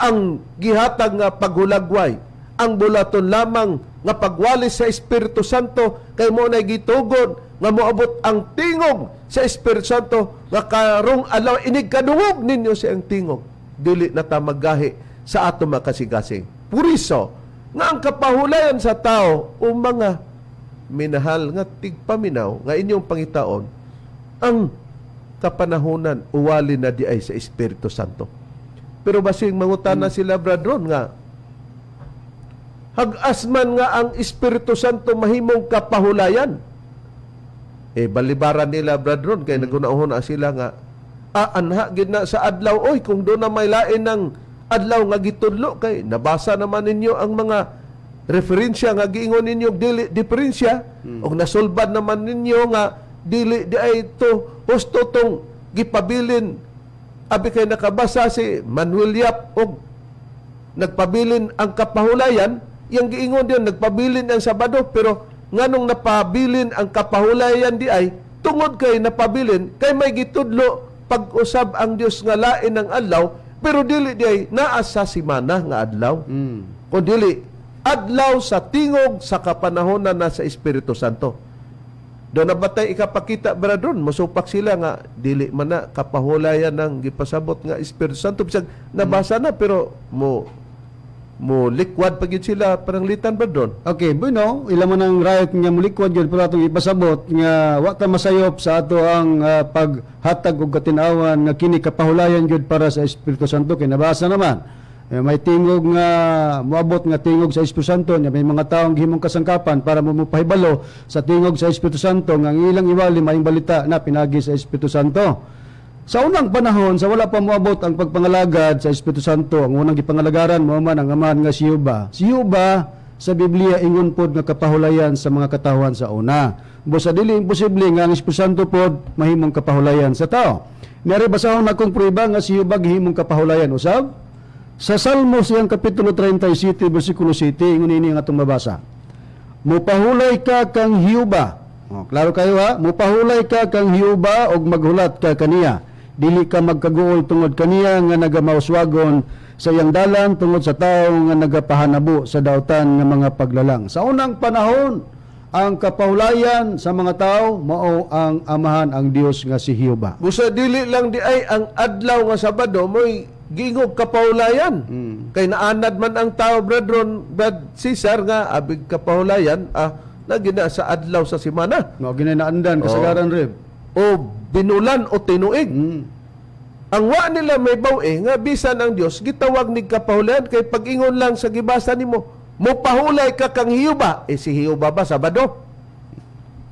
Ang gihatag nga paghulagway, ang bulaton lamang nga pagwali sa Espiritu Santo kay mo na gitugon nga moabot ang tingog sa Espiritu Santo nga karong adlaw inig kadungog ninyo sa iyang tingog, dili na ta maggahi sa ato makasigasing. Puriso nga ang kapahulayan sa tao o mga minahal nga tigpaminaw nga inyong pangitaon, ang kapanahonan uwali na di ay sa Espiritu Santo. Pero basing mangutana sila, Brad Ron, nga hagas man nga ang Espiritu Santo mahimong kapahulayan. Eh balibaran nila, Brad Ron, kay nagunahon na sila nga anha gid na sa adlaw oy, kung do na may lain ng adlaw nga gitudlo, kay nabasa naman ninyo ang mga referensya nga giingon ninyo dili diferensya og nasulbad naman ninyo nga dili di ay to husto tong gipabilin, abi kay nakabasa si Manuel Yap og nagpabilin ang kapahulayan, yang giingon diyon nagpabilin ang Sabado. Pero nganong napabilin ang kapahulayan di ay tungod kay napabilin kay may gitudlo pag-usab ang Dios nga lain ang adlaw, pero dili di ay naa sa simana nga adlaw, kun dili adlaw sa tingog sa kapanahonan na sa Espiritu Santo. Doon na batay ikapakita, Brad Ron, musupak sila nga dili man na kapahulayan ng gipasabot nga Espiritu Santo bisag nabasa na, pero mo mo likwad pa gyud sila paranglitan, Brad Ron. Okay, bueno, ila man ang right nga mulikwad gyud, pero atong ipasabot nga wa ta masayop sa ato ang paghatag og katin-awan nga kini kapahulayan gyud para sa Espiritu Santo kay nabasa naman. Eh, may tingog nga moabot nga tingog sa Espiritu Santo nya may mga taong gihimong kasangkapan para mo mopahibalo sa tingog sa Espiritu Santo nga ang ilang iwali maayong balita na pinagi sa Espiritu Santo. Sa unang panahon, sa wala pa moabot ang pagpangalagad sa Espiritu Santo, ang unang gipangalagaran mao man ang amahan nga si Yuba. Si Yuba sa Biblia ingon pod nga kapahulayan sa mga katawhan sa una. Busa dili imposible nga ang Espiritu Santo pod mahimong kapahulayan sa tao. Nari basahon akong prueba nga si Yuba gihimong kapahulayan usab. Sa Salmos iyang kapitulo 37 bersikulo 7, ingon ini ang atong mabasa. Mupahulay ka kang Hiyuba. Oh, klaro kayo ha? Mupahulay ka kang Hiyuba og maghulat ka kaniya. Dili ka magkaguol tungod kaniya nga nagamauswagon sa iyang dalan, tungod sa tawo nga nagapahanabo sa dautan nga mga paglalang. Sa unang panahon, ang kapahulayan sa mga tao mao ang amahan ang Dios nga si Hiyuba. Busa dili lang di ay ang adlaw nga Sabado mo'y gingog kapahulayan. Kay naanad man ang tao, Brad Ron, Brad Cesar, nga abig kapahulayan nagina sa adlaw sa simana. Mao ginaandan kasagaran rib. O binulan o tinuig. Ang wa nila may baw-e nga bisan ang Dios gitawag ni kapahulayan, kay pag-ingon lang sa gibasa nimo, mopahulay ka kang Hiyuba. Eh si Hiyuba ba Sabado?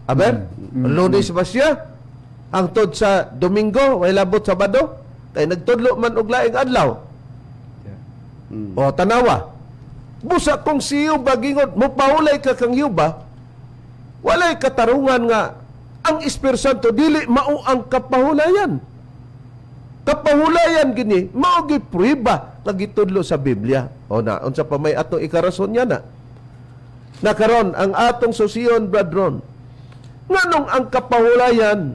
Aber, Lunes ba siya? Hangtod sa Domingo, way labot Sabado? Kay nagtudlo man og laing adlaw. O tanawa. Busa kung si Hiyuba gingon, mopahulay ka kang Hiyuba, walay katarungan nga ang Espiritu Santo dili mao ang kapahulayan. Kapahulayan gini mao gi prueba nga gitudlo sa Biblia. O na unsa pa may atong ikarason niya na? Nakaron ang atong susiyon, Brad Ron. Nganong ang kapahulayan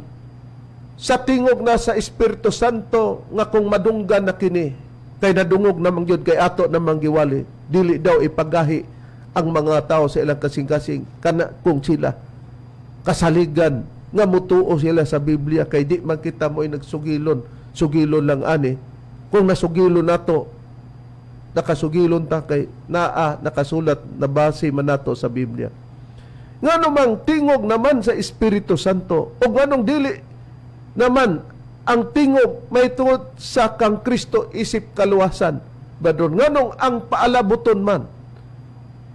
sa tingog na sa Espiritu Santo nga kung madunggan na kini, kay nadungog namang gyud kay ato namang giwali, dili daw ipagahi ang mga tao sa ilang kasing-kasing kana kung sila kasaligan nga mutuo sila sa Biblia, kay di man kita mo'y nagsugilon, sugilon lang ani. Kung nasugilon nato, nakasugilon ta kay naa nakasulat na base man nato sa Biblia. Ngano mang tingog naman sa Espiritu Santo o nganong dili naman ang tingog may tungod sa kang Kristo isip kaluwasan, badon nganong ang paalabuton man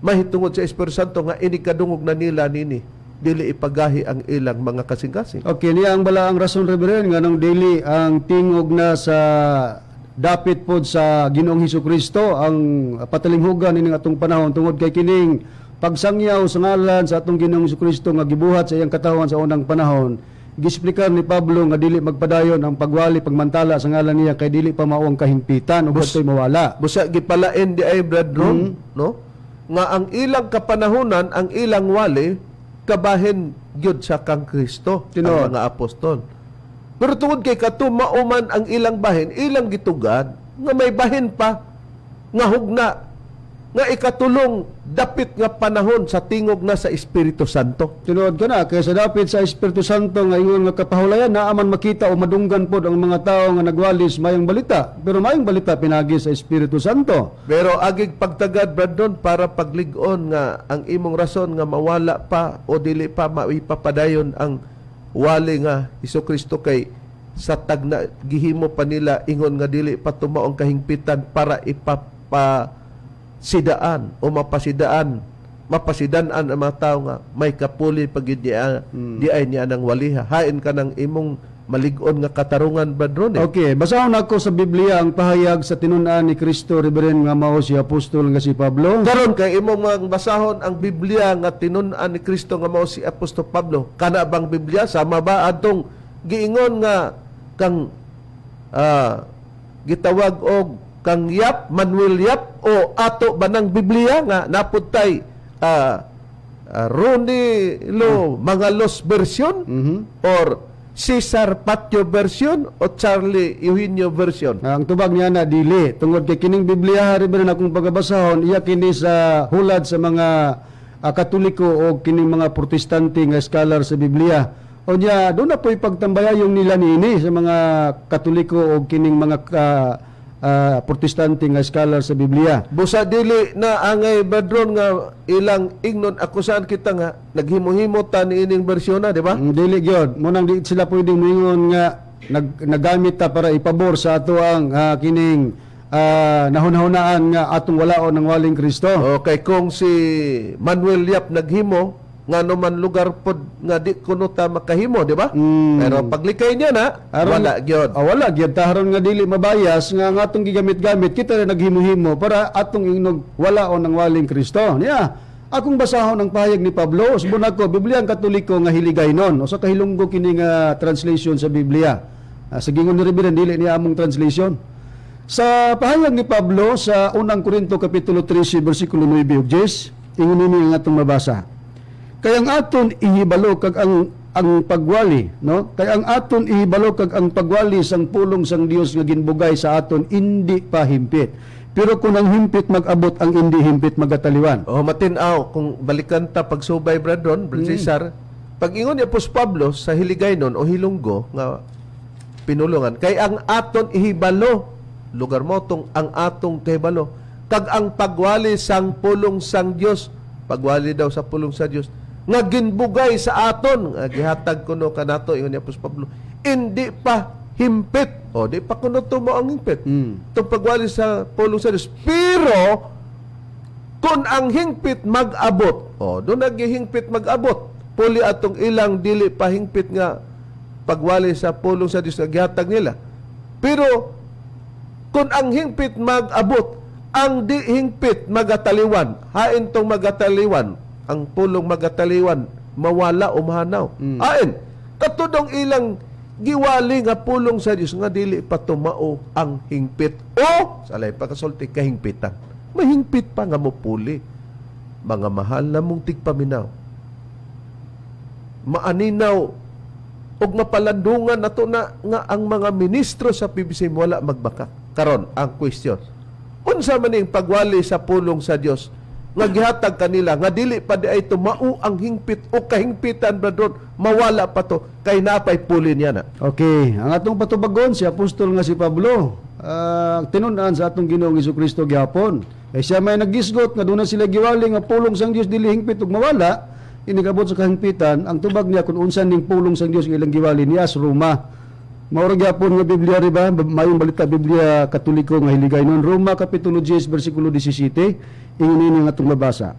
mahitungod sa Espiritu Santo nga ini kadungog na nila nini, dili ipagahi ang ilang mga kasing-kasing? Okay, niya ang bala ang rason, Reverend, nga nang dili ang tingog na sa dapit pod sa Ginoong Hesus Kristo ang patalinghugan ining atong panahon, tungod kay kining pagsangyaw sa ngalan sa atong Ginoong Hesus Kristo nga gibuhat sa iyang katawan sa unang panahon, gisplikan ni Pablo nga dili magpadayon ang pagwali pagmantala sa ngalan niya kay dili pa mao ang kahimpitan ug adtoy mawala. Busa gipalain di ay, Brad Ron, no? Nga ang ilang kapanahonan, ang ilang wali kabahin gyud sa kang Kristo, Tinuod. ang mga apostol. Pero tungod kay kato mao man ang ilang bahin, ilang gitugad nga may bahin pa. Nga hugna nga ikatulong dapit nga panahon sa tingog na sa Espiritu Santo. Tinuod ka na kay sa dapit sa Espiritu Santo nga ingon nga kapahulayan naa man makita o madunggan pod ang mga tawo nga nagwalis mayong balita, pero mayong balita pinagi sa Espiritu Santo. Pero agig pagtagad, Brandon, para paglig-on nga ang imong rason nga mawala pa o dili pa maipapadayon ang wali nga Hesus Kristo kay sa tagna gihimo pa nila ingon nga dili pa tumaong kahingpitan para ipapasidaan o mapasidan-an ang mga tao nga may kapuli pag niya di ay niya nang waliha hain ka ng imong malig-on nga katarungan, Brandon, eh. Okay, basahon ako sa Biblia ang pahayag sa tinun-an ni Kristo, Reverend, nga mao si apostol nga si Pablo. Karon kay imong mga basahon ang Biblia nga tinun-an ni Kristo nga mao si Apostol Pablo. Kana bang Biblia sama ba adtong giingon nga kang gitawag og kang Yap, Manuel Yap, o ato ba ng Biblia nga naputay Ronilo Mangalos version or Cesar Patio version o Charlie Eugenio version? Ang tubag niya na dili tungod kay kining Biblia, Reverend, akong pagabasahon iya kini sa hulad sa mga Katoliko o kining mga Protestante nga scholar sa Biblia. Unya doon na po'y pagtambayayong nila niini sa mga Katoliko o kining mga Protestante nga scholar sa Biblia. Busa dili na angay, Badron, nga ilang ingnon akusahan kita nga naghimo-himo ta niining bersyon na, di ba? Dili gyud mo nang di sila pwedeng moingon nga nagamit ta para ipabor sa ato ang kining nahunahunaan nga atong walaon ng waling Kristo. Okay, kung si Manuel Yap naghimo, ngano man lugar pod nga di kuno ta makahimo, di ba? Pero paglikay niya na, wala gyud. Ah, wala gyud ta aron nga dili mabayas nga ang atong gigamit-gamit kita na naghimo-himo para atong ingnog walaon ng waling Kristo. Niya, akong basahon ang pahayag ni Pablo, usbon ako Biblia ang Katoliko nga Hiligaynon, usa ka Hilonggo kini nga translation sa Biblia. Sa gingon ni Reverend, dili niya among translation. Sa pahayag ni Pablo sa unang Korinto kapitulo 13 bersikulo 9 ug 10, ingon ini ang atong mabasa. Kay ang aton ihibalo kag ang pagwali, no? Kay ang aton ihibalo kag ang pagwali sang pulong sang Dios nga ginbugay sa aton indi pa himpit. Pero kung ang himpit mag-abot, ang indi himpit magataliwan. Oh, matinaw kung balikan ta pagsubay, Brandon, Brad Cesar, pag ingon ni Apostol Pablo sa Hiligaynon o Hilonggo nga pinulungan, kay ang aton ihibalo, lugar mo tong ang atong kahibalo kag ang pagwali sang pulong sang Dios, pagwali daw sa pulong sa Dios nga ginbugay sa aton, nga gihatag kuno kanato, ingon ni Apostol Pablo, hindi pa himpit o di pa kuno tumo ang himpit tong pagwali sa pulong sa Dios, pero kung ang hingpit mag-abot, oh, doon naghihingpit mag-abot, puli atong ilang dili pa hingpit nga pagwali sa pulong sa Dios nga gihatag nila. Pero kung ang hingpit mag-abot, ang di hingpit magataliwan. Hain tong magataliwan, ang pulong magataliwan, mawala o mahanaw. Hain, katudong ilang giwali nga pulong sa Dios nga dili pa tumao ang hingpit o sa lain pagkasulti kahingpitan. Mahingpit pa nga mupuli. Mga mahal na mong tigpaminaw, maaninaw og mapalandungan nato na nga ang mga ministro sa PBC wala magbaka. Karon ang question. Unsa man ning pagwali sa pulong sa Dios nga gihatag kanila nga dili pa di ay tumao ang hingpit o kahingpitan, brethren, mawala pa to kay napay puli niya na? Okay, ang atong patubagon si apostol nga si Pablo, tinun-an sa atong Ginoong Kristo gihapon. Kay siya may nagisgot nga doon na sila giwali nga pulong sang Dios dili hingpit ug mawala, inikabot sa kahingpitan, ang tubag niya kung unsa ning pulong sang Dios nga ilang giwali niya sa Roma. Mao ra gyapon nga Biblia ri ba? Mayong balita Biblia Katoliko nga Hiligaynon, Roma kapitulo 10 bersikulo 17, ingon ini ang atong mabasa.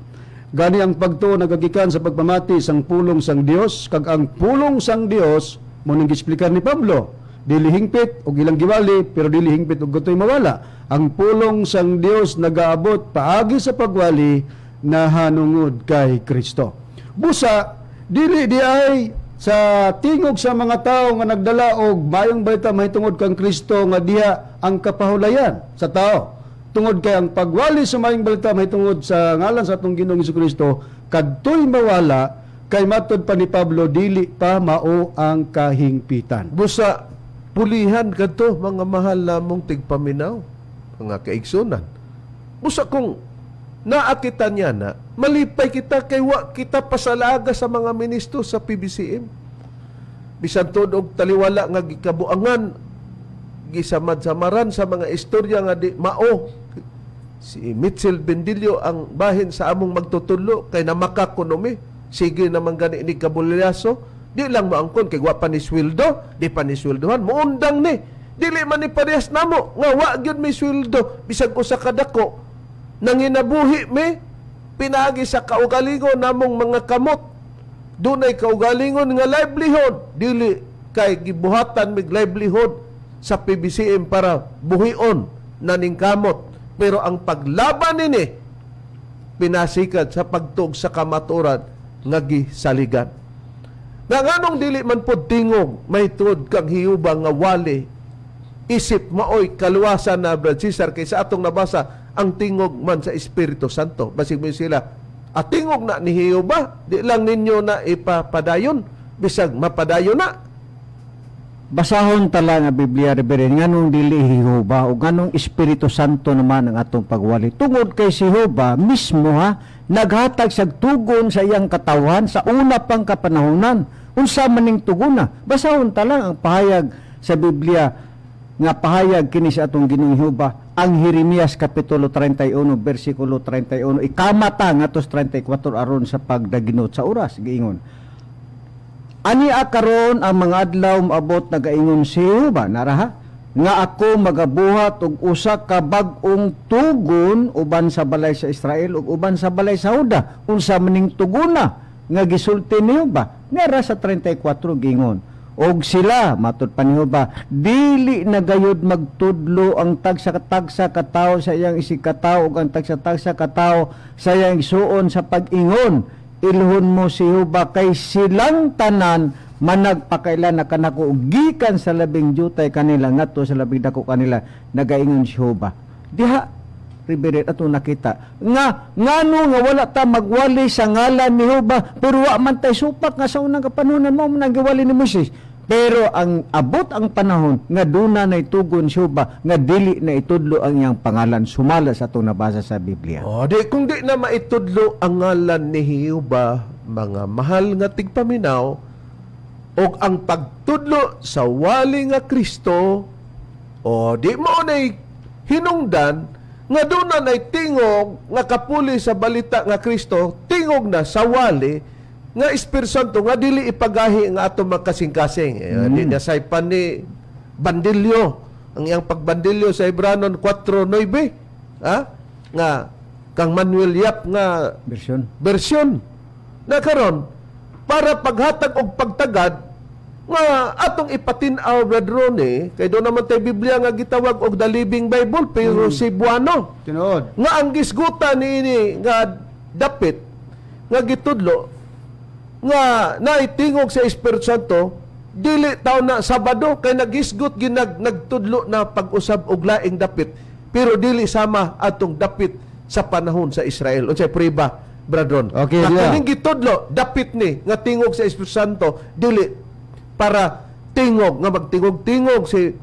Gani ang pagtuo nagagikan sa pagpamati sang pulong sang Dios, kag ang pulong sang Dios mo ning giexplikar ni Pablo. Dili hingpit og ilang giwali pero dili hingpit og gutoy mawala. Ang pulong sang Dios nagaabot paagi sa pagwali nahanungod kay Kristo. Busa dili di ay sa tingog sa mga tao nga nagdala og mayong balita mahitungod kang Kristo nga diha ang kapahulayan sa tao. Tungod kay ang pagwali sa mayong balita mahitungod sa ngalan sa atong Ginoong Kristo kadtoy mawala kay matod pa ni Pablo dili pa mao ang kahingpitan. Busa pulihan kadto, mga mahal namong tigpaminaw, mga kaigsunan. Busa kung naa kita niya na, malipay kita kay wa kita pasalaga sa mga ministro sa PBCM. Bisan tuod og taliwala nga gikabuangan, gisamad-samaran sa mga istorya nga di mao. Si Mitchell Bendillo ang bahin sa among magtutudlo kay namaka kuno mi. Sige naman gani ni kabulyaso, di lang moangkon kay wa pa ni sweldo, di pa ni sweldohan, muundang ni. Dili man ni parehas namo nga wa gyud may sweldo bisag usa ka dako. Nanginabuhi mi pinaagi sa kaugalingon namong mga kamot. Dunay kaugalingon nga livelihood, dili kay gibuhatan mig livelihood sa PBCM para buhion na ning kamot. Pero ang paglaban nini pinasikat sa pagtug sa kamaturan nga gisaligan. Nga nganong dili man pod tingog may tuod kang hiyuba nga wali isip maoy kaluwasan na, Brad Cesar, kay sa atong nabasa ang tingog man sa Espiritu Santo. Basig mo sila at tingog na ni Jehova, di lang ninyo na ipapadayon bisag mapadayon na. Basahon tala nga Biblia, Reverend, nganong dili Jehova o nganong Espiritu Santo naman ang atong pagwali. Tungod kay si Jehova mismo ha, naghatag sa tugon sa iyang katawan sa una pang kapanahonan. Unsa man ning tugona? Basahon tala ang pahayag sa Biblia nga pahayag kini sa atong Ginoong Jehova, ang Jeremias kapitulo 31 bersikulo 31, ikamata ngatos 34 aron sa pagdaginot sa oras. Giingon ani karon ang mga adlaw maabot, nagaingon si Jehova, naraha nga ako magabuhat og usa ka bag-ong tugon uban sa balay sa Israel ug uban sa balay sa Juda. Unsa maning tugona nga gisulti ni Jehova? Nara sa 34, gingon, og sila, matud pa ni Jehova, dili na gayud magtudlo ang tagsa-tagsa ka tawo sa iyang isigkatawo ug ang tagsa-tagsa ka tawo sa iyang igsuon sa pag-ingon, "Ilhon mo si Jehova," kay silang tanan managpakaila na kanako gikan sa labing jutay kanila ngadto sa labing dako kanila, nagaingon si Jehova. Diha, Reverend, ato nakita nga ngano nga wala ta magwali sa ngalan ni Jehova, pero wa man tay supak nga sa unang kapanahonan mao man ang giwali ni Moises. Pero ang abot ang panahon nga duna nay tugon si Jehova nga dili na itudlo ang iyang pangalan sumala sa atong nabasa sa Biblia. O, di, kung di na maitudlo ang ngalan ni Jehova, mga mahal nga tigpaminaw, og ang pagtudlo sa wali nga Kristo, o di mo nay hinungdan nga doon na nay tingog nga kapuli sa balita nga Kristo, tingog na sa wali nga Espiritu Santo nga dili ipagahi nga ato magkasing-kasing. Eh, di na saypan ni Bandilyo ang iyang pagbandilyo sa Hebranon 4:9, ha, nga kang Manuel Yap nga version. Version na karon para paghatag og pagtagad nga atong ipatin-aw, Brad Ronnie, kay doon naman tay Biblia nga gitawag og The Living Bible pero Cebuano Tinuod. nga ang gisgutan niini nga dapit nga gitudlo nga naitingog sa Espiritu Santo dili taw na Sabado kay nagisgot ginag nagtudlo na pag-usab og laing dapit pero dili sama atong dapit sa panahon sa Israel. Unsay priba, Brad Ron? Okay, nga yeah. kining gitudlo dapit ni nga tingog sa Espiritu Santo dili para tingog nga magtingog-tingog si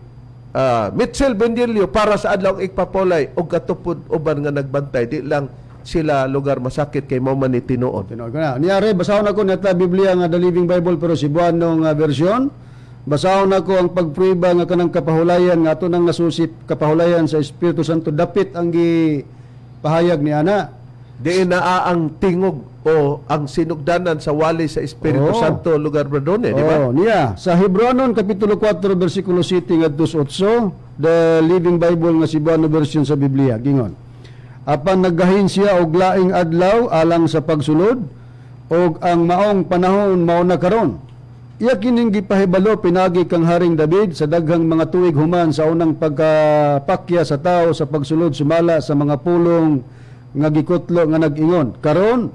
Mitchell Bendilio para sa adlaw igpapolay og katupod uban nga nagbantay, di lang sila lugar masakit kay mao man ni tinuod. Tinuod ko na. Niyari, basahon ako neta Biblia nga The Living Bible pero Cebuano nga version. Basahon ako ang pagprueba nga kanang kapahulayan nga ato nang nasusip kapahulayan sa Espiritu Santo dapit ang gipahayag ni ana. Di naa ang tingog o ang sinugdanan sa wali sa Espiritu Oo. Santo, lugar Bradone, di ba? Oh, niya sa Hebreonon kapitulo 4 bersikulo 7 ngadto sa 8, The Living Bible nga Cebuano version sa Biblia gingon. Apan naggahin siya og laing adlaw alang sa pagsulod og ang maong panahon mao na karon. Iya kining gipahibalo pinagi kang Haring David sa daghang mga tuig human sa unang pagkapakya sa tao sa pagsulod sumala sa mga pulong nga gikutlo nga nag-ingon. Karon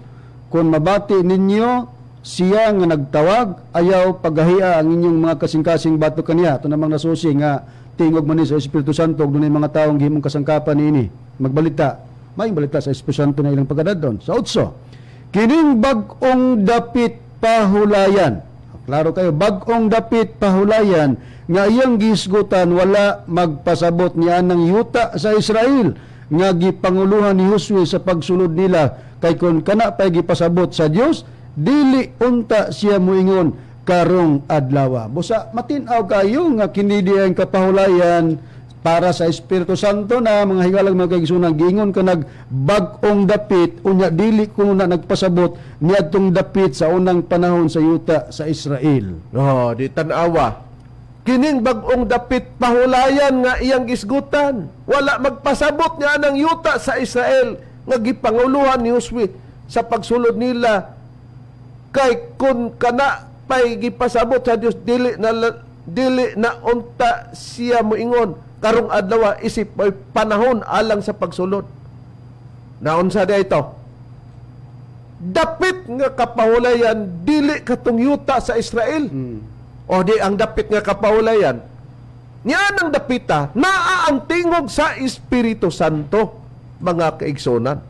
kung mabati ninyo siya nga nagtawag, ayaw pagahia ang inyong mga kasing-kasing batok kaniya. Ito namang nasusi nga tingog man ni sa Espiritu Santo ug dunay mga taong gihimong kasangkapan niini. Magbalita, maayong balita sa Espiritu Santo na ilang pagkadadon. Sa 8, kining bag-ong dapit pahulayan. Klaro kayo, bag-ong dapit pahulayan nga iyang gisgutan wala magpasabot niya ng yuta sa Israel. nga gipanguluhan ni Josue sa pagsulod nila, kay kon kana pay gipasabot sa Dios, dili unta siya moingon karong adlaw. Busa matin-aw kayo nga kini ang kapahulayan para sa Espiritu Santo na, mga higalang mga kaigsunan, giingon ka nag bag-ong dapit, unya dili kuno na nagpasabot niadtong dapit sa unang panahon sa yuta sa Israel. Oh, di tan-awa. Kining bag-ong dapit pahulayan nga iyang gisgutan. Wala magpasabot niya ng yuta sa Israel nga gipanguluhan ni Josue sa pagsulod nila, kay kun kana pay gipasabot sa Dios, dili na unta siya moingon karong adlaw isip may panahon alang sa pagsulod. Naunsa di ito? Dapit nga kapahulayan, dili katong yuta sa Israel. O di ang dapit nga kapahulayan niya ng dapita naa ang tingog sa Espiritu Santo, mga kaigsunan.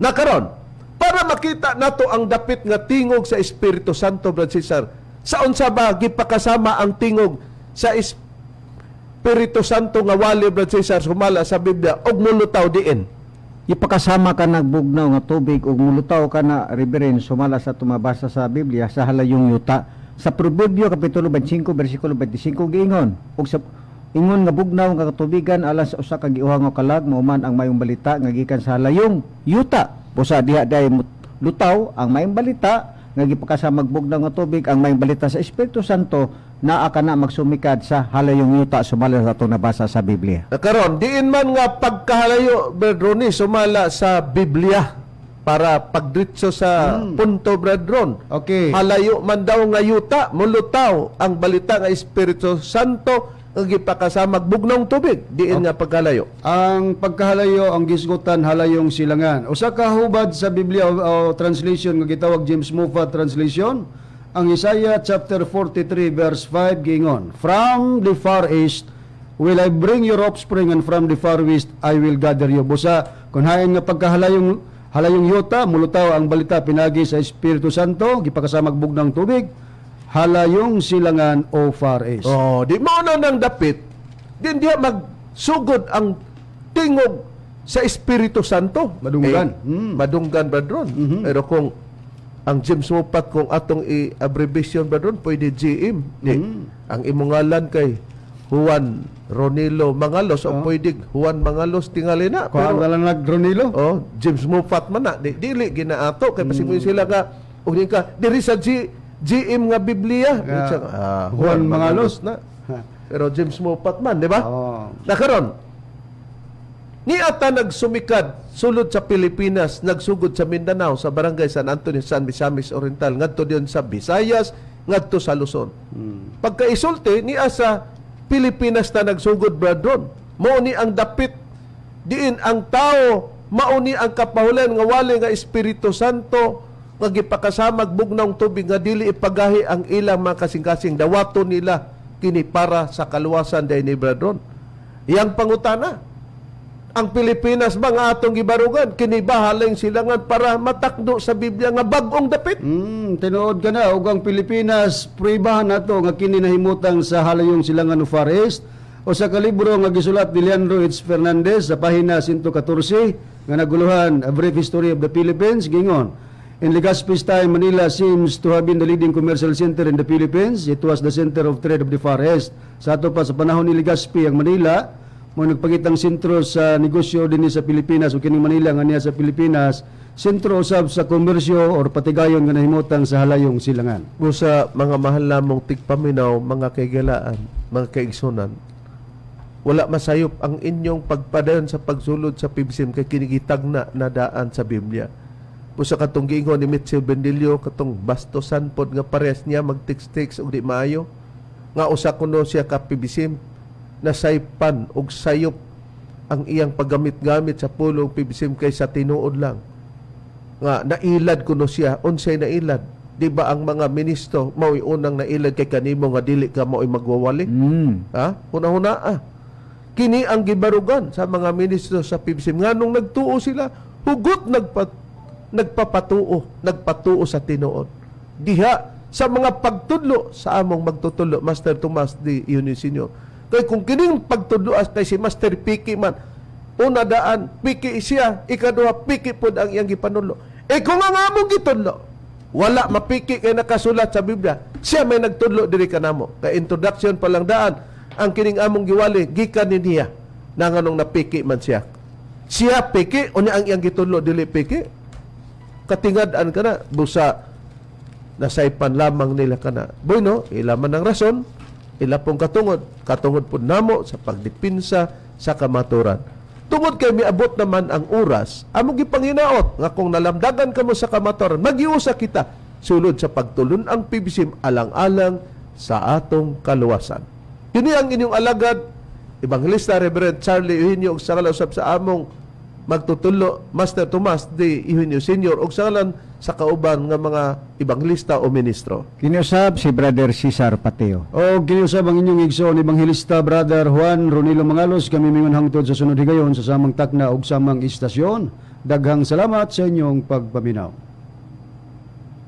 Na karon, para makita nato ang dapit nga tingog sa Espiritu Santo, Brad Cesar, sa unsa ba gipakasama ang tingog sa Espiritu Santo nga wali, Brad Cesar, sumala sa Biblia og mulutaw diin? Ipakasama ka nagbugnaw nga tubig ug mulutaw ka na, Reverend, sumala sa tumabasa sa Biblia sa halayong yuta. Sa Proverbio kapitulo 25 bersikulo 25, giingon ug sa ingon nga bugnaw nga katubigan alang sa usa ka giuha nga kalag, mao man ang mayong balita nga gikan sa halayong yuta. Busa diha day lutaw ang mayong balita nga gipakasamag bugnaw nga tubig, ang mayong balita sa Espiritu Santo, naa ka na magsumikad sa halayong yuta sumala sa atong nabasa sa Biblia. Na karon, diin man nga pagkahalayo, Brad Ronnie, sumala sa Biblia, para pagdritso sa punto, Brad Ron. Halayo man daw nga yuta, mulutaw ang balita nga Espiritu Santo nga gipakasamag bugnong tubig, diin nga pagkahalayo? Ang pagkahalayo ang gisgutan halayong silangan. Usa ka hubad sa Biblia o translation nga gitawag James Moffat translation, ang Isaiah chapter 43 verse 5 giingon, "From the far east will I bring your offspring and from the far west I will gather you." Busa kung hain nga pagkahalayong halayong yuta, mulutaw ang balita pinagi sa Espiritu Santo gipakasamag bugnang tubig, halayong silangan o far east. Oh, di mo na nang dapit, din diha magsugod ang tingog sa Espiritu Santo. Madunggan. Eh, madunggan, Brad Ron. Pero kung ang James Moffat, kung atong i-abbreviation, Brad Ron, pwede GM. Di, ang imong ngalan kay Juan Ronilo Mangalos o pwede Juan Mangalos tingali na. Kuha na lang nag Ronilo. Oh, James Moffat man na. Di, dili ginaato kay pasig sila ka og di ka diri sa GM nga Biblia. Yeah. Siya, ah, Juan Mangalos. na. Pero James Moffat man, di ba? Oh. Na karon, ni ata nagsumikad sulod sa Pilipinas, nagsugod sa Mindanao sa barangay San Antonio, San Misamis Oriental, ngadto diyon sa Visayas, ngadto sa Luzon. Pagkaisulti niya sa Pilipinas na nagsugod, Brad Ron. Mao ni ang dapit diin ang tao, mao ni ang kapahulan nga wali nga Espiritu Santo nga gipakasamag bugnawng tubig nga dili ipagahi ang ilang mga kasing-kasing, dawaton nila kini para sa kaluwasan dahil ni Brad Ron. Iyang pangutana, ang Pilipinas ba nga atong gibarugan, kini ba halayong silangan para matakdo sa Biblia nga bag-ong dapit? Tinuod ka na ug ang Pilipinas, pruebahan nato nga kini nahimutang sa halayong silangan o Far East. O sa kalibro nga gisulat ni Leandro H. Fernandez sa pahina 114 nga naguluhan A Brief History of the Philippines, gingon, "In Legazpi's time, Manila seems to have been the leading commercial center in the Philippines. It was the center of trade of the Far East." Sa ato pa sa panahon ni Legazpi, ang Manila mo nagpangitang sentro sa negosyo dinhi sa Pilipinas, ug kining Manila nga niya sa Pilipinas sentro usab sa komersyo or patigayon nga nahimutang sa halayong silangan. Busa mga mahal namong tigpaminaw, mga kaigalaan, mga kaigsunan, wala masayop ang inyong pagpadayon sa pagsulod sa PBCM kay kinigitag na nadaan sa Biblia. Busa katong giingon ni Mitchell Bendilio, katong bastosan pod nga pares niya magtiks-tiks og di maayo nga usa kuno siya ka PBCM nasaypan og sayop ang iyang paggamit-gamit sa pulong PBCM, kay sa tinuod lang nga nailad kuno siya. Unsay nailad? Di ba ang mga ministro mao'y unang nailad kay kanimo nga dili ka mao'y magwawali? Ha, huna-huna ah. Kini ang gibarugan sa mga ministro sa PBCM nganong nagtuo sila, hugot nagpapatuo, nagpatuo sa tinuod diha sa mga pagtudlo sa among magtutudlo, Master Tomas de Unio Senior. Kay kung kining pagtudlo as kay si Master Piki man Una daan, piki siya. Ikaduha, piki pod ang iyang gipanudlo. Eh kung ang among gitudlo, wala mapiki kay nakasulat sa Biblia. Siya may nagtudlo diri kanamo. Kay introduction pa lang daan, ang kining among giwali gikan ni niya. Na nganong napiki man siya. Siya piki, unya ang iyang gitudlo dili piki. Katingad-an ka na, busa nasaypan lamang nila kana. Bueno, ila man ang rason, ila pong katungod, katungod po namo sa pagdipinsa sa kamaturan. Tungod kay miabot naman ang oras, among gipanghinaot nga kung nalamdagan kamo sa kamaturan, magiusa kita sulod sa pagtulon ang PBCM alang-alang sa atong kaluwasan. Kini ang inyong alagad, Evangelista Reverend Charlie Eugenio ug sa usab sa among magtutulo Master Tomas D. Eugenio Senior ug sa ngalan sa kauban nga mga ebangelista o ministro. Kiniusab si Brother Cesar Pateo. O kiniusab ang inyong igsoon Ebanghelista Brother Juan Ronilo Mangalos kami mingon hangtod sa sunod higayon sa samang takna ug samang istasyon. Daghang salamat sa inyong pagpaminaw.